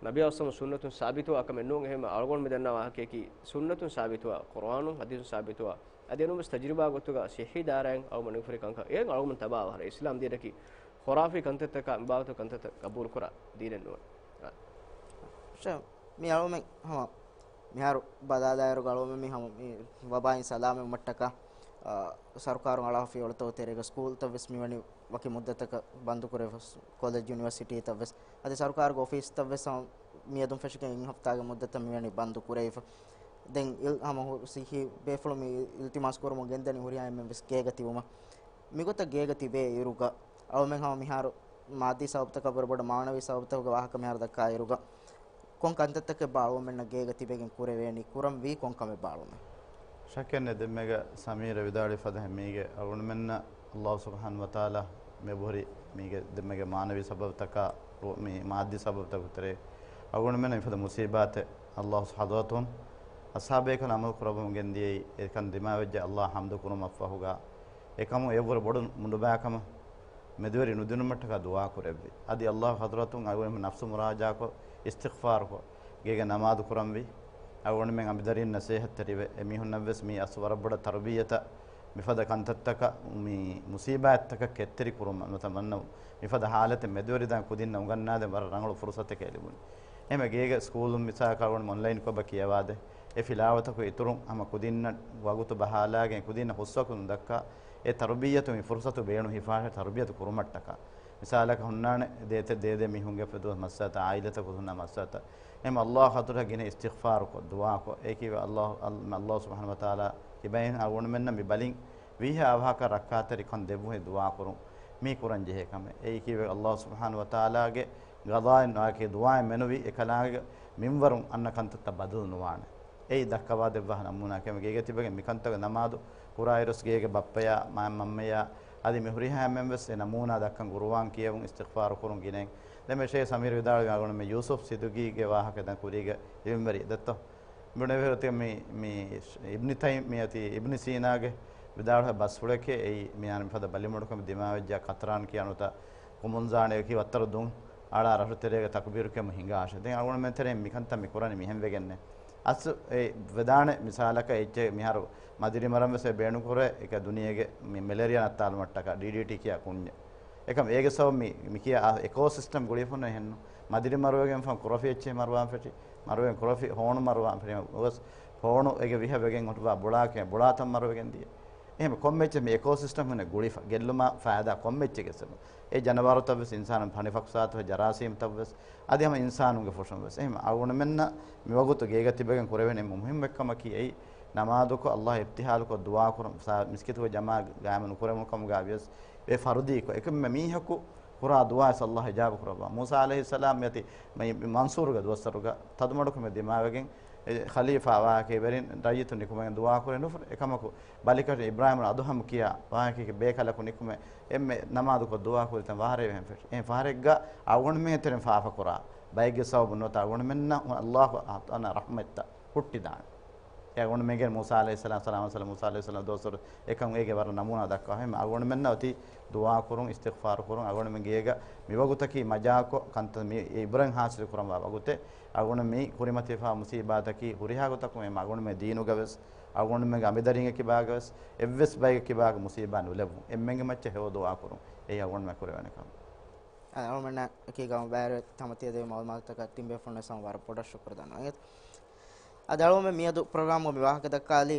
ނަބިއްޔާ ސައްލައްލާހު ޢަލައިހި ވަސައްލަމަ ސުންނަތުން ސާބިތުވާ ކަމެއް ނޫން. އެހެން އަޅުގަނޑު މި ދަންނަ ވާހަކަޔަކީ ސުންނަތުން ސާބިތުވާ، ޤުރުއާނުން ޙަދީޘުން ސާބިތުވާ، އަދި އެނޫންވެސް ތަޖުރިބާ ގޮތުގަ ޞިއްޙީ ދާއިރާއިން އަޅުގަނޑު މަނިކުފުރި ކަންކަން. އެއަށް އަޅުގަނޑު ތަބާވާ ހަރަ އިސްލާމް ދީނަކީ ޚުރާފީ ކަންތައްތަކާ މި ބާވަތު ކަންތައްތައް ޤަބޫލު ކުރާ ދީނެއް ނޫން. ޝޭޚް، މި އަޅުމެން ހަމަ މިހާރު ބަލާލާއިރު އަޅުމެން މި ހަމަ މި ވަބާއިން ސަލާމަތްވުމަށްޓަކާ، އާ، ސަރުކާރުން އަޅާފަ ފިޔަވަޅުތައް ތެރޭގަ ސްކޫލްތައް ވެސް މިވަނީ ވަކި މުއްދަތަކަށް ބަންދު ކުރެވިފަ، ކޮލެޖް ޔުނިވަރސިޓީތައް ވެސް. އަދި ސަރުކާރުގެ އޮފީސްތައް ވެސް ހަމަ މިއަދުން ފެށިގެން އެއް ހަފްތާގެ މުއްދަތަށް މިވަނީ ބަންދު ކުރެވިފަ. ދެން އިލް-، ހަމަ ހު-، ސިއްޙީ ބޭފުޅުން މި އިލްތިމާސް ކުރަމުން ގެންދަނީ ހުރިހާ އެންމެން ވެސް ގޭގަ ތިބުމަށް. މިގޮތަށް ގޭގަ ތިބޭ އިރުގަ އަޅުމެން ހަމަ މިހާރު މާއްދީ ސަބަބުތަކާ ވުރެ ބޮޑަށް މާނަވީ ސަބަބުތަކުގެ ވާހަކަ މިހާރު ދައްކާ އިރުގަ، ކޮން ކަންތައްތަކެއްބާ އަޅުގަނޑުމެންނަށް ގޭގަ ތިބެގެން ކުރެވޭނީ؟ ކުރަންވީ ކޮން ކަމެއްބާ އަޅުގަނޑުމެން؟ ޝައްކެއްނެތް ދެންމެގަ ސަމީރަ ވިދާޅުވި ފަދަ މީގެ އަޅުގަނޑުމެންނަށް އައްލާހު ސުބްޙާނަހު ވަތަޢާލާ މި އެބަހުރި މީގެ ދެންމެގެ މާނަވީ ސަބަބުތަކާ މި މާއްދީ ސަބަބުތަކު ތެރޭ އަޅުގަނޑުމެންނަށް މިފަދަ މުސީބާތެއް އައްލާހު ޙަޟްރަތުން އަޞްޙާބޭކަލުން ޢަމަލު ކުރައްވަމުން ގެންދިޔައީ އެކަން ދިމާވެއްޖެ އައްލާހަށް ޙަމްދު ކުރުމަށްފަހުގަ އެކަމު އެއަށްވުރެ ބޮޑު މުނުބާކަމަށް މެދުވެރި ނުދިނުމަށްޓަކާ ދުޢާ ކުރެއްވި. އަދި ﷲ ޙަޟްރަތުން އަޅުގަނޑުމެން ނަފްސު މުރާޖާކޮށް، އިސްތިޣްފާރުކޮށް، ގޭގެ ނަމާދު ކުރަންވީ. އަޅުގަނޑުމެން އަނބިދަރީން ނަސޭހަތްތެރިވެ، އެމީހުންނަށްވެސް މީ އަސްލު ވަރަށް ބޮޑަށް ތަރުބިއްޔަތަށް މިފަދަ ކަންތައްތަކަށް، މި މުސީބާތްތަކަށް ކެތްތެރި ކުރުމަށް ނުވަތަ މަންނަ މިފަދަ ޙާލަތެއް މެދުވެރިދާން ކުދިންނަށް އުނގަންނާދޭން ވަރަށް ރަނގަޅު ފުރުޞަތެކޭ ލިބުނީ. އެހެންވެ ގޭގެ ސްކޫލުން މިސާލަކަށް އަޅުގަނޑު އޮންލައިންކޮށް އެބަ ކިޔަވާދޭ. އެ ފިލާވަތަކު އިތުރުން ހަމަ ކުދިންނަށް ވަގުތު ބަހާލާގެން ކުދިންނަށް ހުސްވަގުތު ނުދައްކާ، އެ ތަރުބިއްޔަތު މި ފުރުޞަތު ބޭނުން ހިފާށޭ ތަރުބިއްޔަތު ކުރުމަށްޓަކާ. މިސާލަކަށް ހުންނާނެ ދޭތެ ދޭދޭ މީހުންގެ ފެދު މައްސަލަތައް، ޢާއިލާތަކު ހުންނަ މައްސަލަތައް. އެހެން ﷲ ޙަޟްރަތަށް ގިނަ އިސްތިޣްފާރުކޮށް، ދުޢާކޮށް، އެކީ ﷲ، ﷲ ސުބްޙާނަހޫ ވަތަޢާލާ ކިބައިން އަޅުގަނޑުމެންނަށް މި ބަލިން ވީހާ އަވަހަކަށް ރައްކާތެރިކަން ދެއްވުމަށް ދުޢާ ކުރުން މީ ކުރަން ޖެހޭ ކަމެއް. އެއީ ކީއްވެ؟ ﷲ ސުބްޙާނަހޫ ވަތަޢާލާގެ ޤަޟާއިން ވާކީ ދުޢާއެއް މެނުވީ އެކަލާނގެ މިންވަރުން އަންނަ ކަންތައްތައް ބަދަލު ނުވާނެ. އެއީ ދައްކަވާ ދެއްވާ ނަމޫނާ ކަމެއް. ގޭގަ ތިބެގެން މިކަންތަކަށް ނަމާދު ކުރާއިރުސް ގޭގެ ބައްޕަޔާ މާ މަންމަޔާ އަދި މި ހުރިހާ އެންމެންވެސް އެ ނަމޫނާ ދައްކަން ޤުރުއާން ކިޔެވުން، އިސްތިޣްފާރު ކުރުން ގިނައިން. ދެން މި ޝޭޚް ސަމީރު ވިދާޅުވި އަޅުގަނޑު މި ޔޫސުފް ސިދުގީގެ ވާހަކަ ދެން ކުރީގަ އިލްމުވެރި ދެއްތޯ. ބުނެވޭ ހުރެތި މި، މި އިބްނި ތައި، މި އަތި އިބްނި ސީނާގެ ވިދާޅުވި ބަސްފުޅެކޭ އެއީ މިހާރު މިފަދަ ބަލިމަޑުކަމެއް ދިމާވެއްޖާ ޤަތްރާން ކިޔާ ނުތަ ކުމުންޒާނެ އެކި ވައްތަރު ދުން އަޅާ ރަށުތެރޭގަ ތަކުބީރު ކިޔަމުން ހިނގާށޭ. ދެން އަޅުގަނޑުމެން ތެރެއިން މިކަންތައް މި ކުރަނީ މިހެން ވެގެންނޭ. އަސް އެ ވެދާނެ މިސާލަކަށް އެއްޗެއް މިހާރު މަދިރިމަރަން ވެސް އެ ބޭނުން ކުރޭ އެކަ ދުނިޔޭގެ މި މެލޭރިއާ ނައްތާލުމަށްޓަކާ ޑީޑީޓީ ކިޔާ ކުންޏެއް. އެކަމް އޭގެ ސަބަބު މި، މި ކިޔާ އެކޯ ސިސްޓަމް ގުޅިފަ ނުހެންނު. މަދިރި މަރުވެގެން ފަން ކުރޮފި އެއްޗެއް މަރުވާން ފެށި، މަރުވެގެން ކުރޮފި ހޯނު މަރުވާން ފެށި، އޮވެސް ހޯނު އޭގެ ވިހަ ވެގެން އޮތުވާ ބުޅާކެ، ބުޅާތައް މަރުވެގެން ދިޔަ. އެހެން ކޮންމެ އެއްޗެއް މި އެކޯ ސިސްޓަމް ހުންނެ ގުޅިފަ، ގެއްލުމާ ފައިދާ ކޮންމެ އެއްޗެއްގެ ސަބަބު. އެ ޖަނަވާރުތައް ވެސް އިންސާނުން ފަނިފަކްސާތު ޖަރާސީމްތައް ވެސް، އަދި ހަމަ އިންސާނުންގެ ފުށުން ވެސް. އެހެން އަޅުގަނޑުމެންނަށް މިވަގުތު ގޭގަ ތިބެގެން ކުރެވެނީ މުހިންމު އެއްކަމަކީ އެއީ، ނަމާދުކޮށް، ﷲ އިބްތިހާލުކޮށް، ދުޢާކުރުން، ސާ، މިސްކިތުގެ ޖަމާ ގާއިމު ނުކުރެވުނު ކަމުގަ ވިޔަސް، އެ ފަރުދީކޮށް، އެކަމް މީހަކު ކުރާ ދުޢާއަށް ﷲ އިޖާބަ ކުރައްވާ. މޫސާ ޢަލައިހިއްސަލާމް އަތި މަ-، މަންސޫރުގެ ދުވަސްވަރުގަ ތަދުމަޑުކަމެއް ދިމާވެގެން، އެ ޚަލީފާ ވާހަކަ އެވެރިން ރައްޔިތުން ނިކުމެގެން ދުޢާކުރޭ ނުފުރޭ. އެކަމަކު، ބަލިކަށި އިބްރާހިމު އަދުހަމް ކިޔާ ވާހަކައެއް ބޭކަލަކު ނިކުމެ، އެންމެ ނަމާދުކޮށް ދުޢާކުރިތަން ފަހަރެއް ވެހެން ފެށި. އެހެން ފަހަރެއްގަ އަޅުގަނޑުމެން ތެރެއިން ފާފަކުރާ ބައެއްގެ ސަބަބުން ނުވަތަ އަޅުގަނޑުމެންނަށް ﷲ އަތް ރަޙްމަތްތައް ހުއްޓިދާނެ. އެ އަޅުގަނޑުމެންގެ މޫސާ ޢަލައިހިއްސަލާމް، ސަލާމް ސަލާމް މޫސާ ޢަލައިހިއްސަލާމް ދުވަސްވަރު އެކަން އޭގެ ވަރަށް ނަމޫނާ ދައްކާ. އެހެން އަޅުގަނޑުމެންނަށް އޮތީ ދުޢާ ކުރުން، އިސްތިޣްފާރު ކުރުން، އަޅުގަނޑުމެން ގޭގަ މިވަގުތަކީ މަޖާކޮށް ކަންތައް މި އިބްރަތް ޙާޞިލު ކުރަންވާ ވަގުތެއް. އަޅުގަނޑު މި ކުރިމަތިވެފާ މުސީބާތަކީ ހުރިހާ ގޮތަކުން އެ އަޅުގަނޑުމެން ދީނުގަ ވެސް، އަޅުގަނޑުމެންގެ އަނބިދަރިންގެ ކިބާގަ ވެސް، އެއްވެސް ބައެއްގެ ކިބާގަ މުސީބާ ނުލެއްވުން. އެންމެންގެ މައްޗަށް ހެޔޮ ދުޢާ ކުރުން. އެއީ އަޅުގަނޑުމެން ކުރެވޭނެ ކަމެއް. އަޅުގަނޑުމެންނަށް އެކީގަ ބައިވެރި ތަމަތިޔަ ދެވި މަޢުލޫމާތުތަކަށް ތިން ބޭފުޅުންވެސް ވަރަށް ބޮޑަށް ޝުކުރު ދަންނަވަން. އަދި އަޅުގަނޑުމެން މިއަދު ޕްރޮގްރާމުގަ މި ވާހަކަ ދައްކާލީ،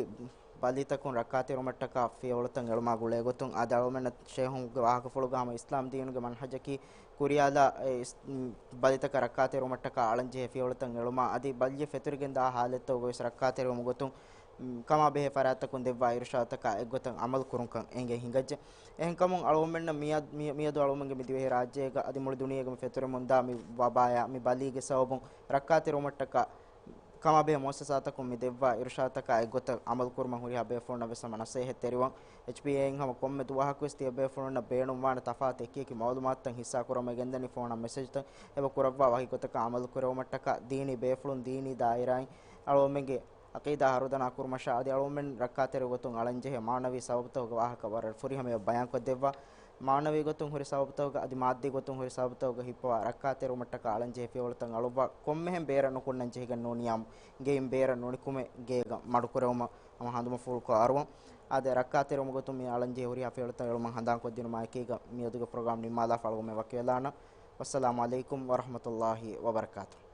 ބަލިތަކުން ރައްކާތެރިވުމަށްޓަކާ ފިޔަވަޅުތައް އެޅުމާ ގުޅޭގޮތުން. އަދި އަޅުގަނޑުމެންނަށް ޝޭޚުންގެ ވާހަކަފުޅުގަ ހަމަ އިސްލާމް ދީނުގެ މަންހަޖަކީ ކުރިޔާލާ، އެ، އިސް-، ބަލިތަކަށް ރައްކާތެރިވުމަށްޓަކާ އަޅަންޖެހޭ ފިޔަވަޅުތައް އެޅުމާ، އަދި ބަލިއެއް ފެތުރިގެންދާ ހާލަތްތަކުގަވެސް ރައްކާތެރިވުމުގެ ގޮތުން، ކަމާ ބެހޭ ފަރާތްތަކުން ދެއްވާ އިރުޝާދުތަކާ އެއްގޮތަށް ޢަމަލު ކުރުންކަން އެނގެން ހިނގައްޖެ. އެހެންކަމުން އަޅުގަނޑުމެންނަށް މިއަދު، މި-، މިއަދު އަޅުގަނޑުމެންގެ މި ދިވެހި ރާއްޖޭގަ އަދި މުޅި ދުނިޔޭގަ މި ފެތުރެމުންދާ މި ވަބާޔާ މި ބަލީގެ ސަބަބުން ރައްކާތެރިވުމަށްޓަކާ ކަމާބެހޭ މުއައްސަސާތަކުން މި ދެއްވާ އިރުޝާދުތަކާ އެއްގޮތަށް ޢަމަލު ކުރުމަށް ހުރިހާ ބޭފުޅުންނަށް ވެސް ހަމަ ނަސޭހަތް ތެރިވަން. އެޗްޕީއޭއިން ހަމަ ކޮންމެ ދުވަހަކުވެސް ތިޔަބޭފުޅުންނަށް ބޭނުންވާނެ ތަފާތު އެކިއެކި މަޢުލޫމާތުތައް ހިއްސާކުރަމުން ގެންދަނީ ފޯނަށް މެސެޖްތައް އެބަ ކުރައްވާ ވަކި ގޮތަކަށް ޢަމަލު ކުރެވުމަށްޓަކާ ދީނީ ބޭފުޅުން ދީނީ ދާއިރާއިން އަޅުގަނޑުމެންގެ ޢަޤީދާ ހަރުދަނާ ކުރުމަށާ އަދި އަޅުގަނޑުމެން ރައްކާތެރި ގޮތުން އަޅަންޖެހޭ މާނަވީ ސަބަބުތަކުގެ ވާހަކަ ވަރަށް ފުރިހަމަޔަށް ބަޔާންކޮށްދެއްވާ. މާނަވީ ގޮތުން ހުރި ސަބަބުތަކުގަ އަދި މާއްދީ ގޮތުން ހުރި ސަބަބުތަކުގަ ހިއްޕަވާ ރައްކާތެރިވުމަށްޓަކާ އަޅަންޖެހޭ ފިޔަވަޅުތައް އަޅުއްވާ ކޮންމެހެން ބޭރަށް ނުކުންނަން ޖެހިގެން ނޫނިޔާމު ގެއިން ބޭރަށް ނުނިކުމެ ގޭގަ މަޑުކުރެވުމަށް ހަމަ ހަނދުމަފުޅުކޮށް އަރުވަން. އާދެ، ރައްކާތެރިވުމުގެ ގޮތުން މި އަޅަންޖެހޭ ހުރިހާ ފިޔަވަޅުތައް އެޅުމަށް ހަނދާންކޮށްދިނުމާ އެކީގަ މިއަދުގެ ޕްރޮގްރާމް ނިންމާލާފަ އަޅުގަނޑުމެން ވަކިވެލާނަން. ވައްސަލާމު ޢަލައިކުމް ވަރަޙްމަތުﷲ ވަބަރަކާތުހު.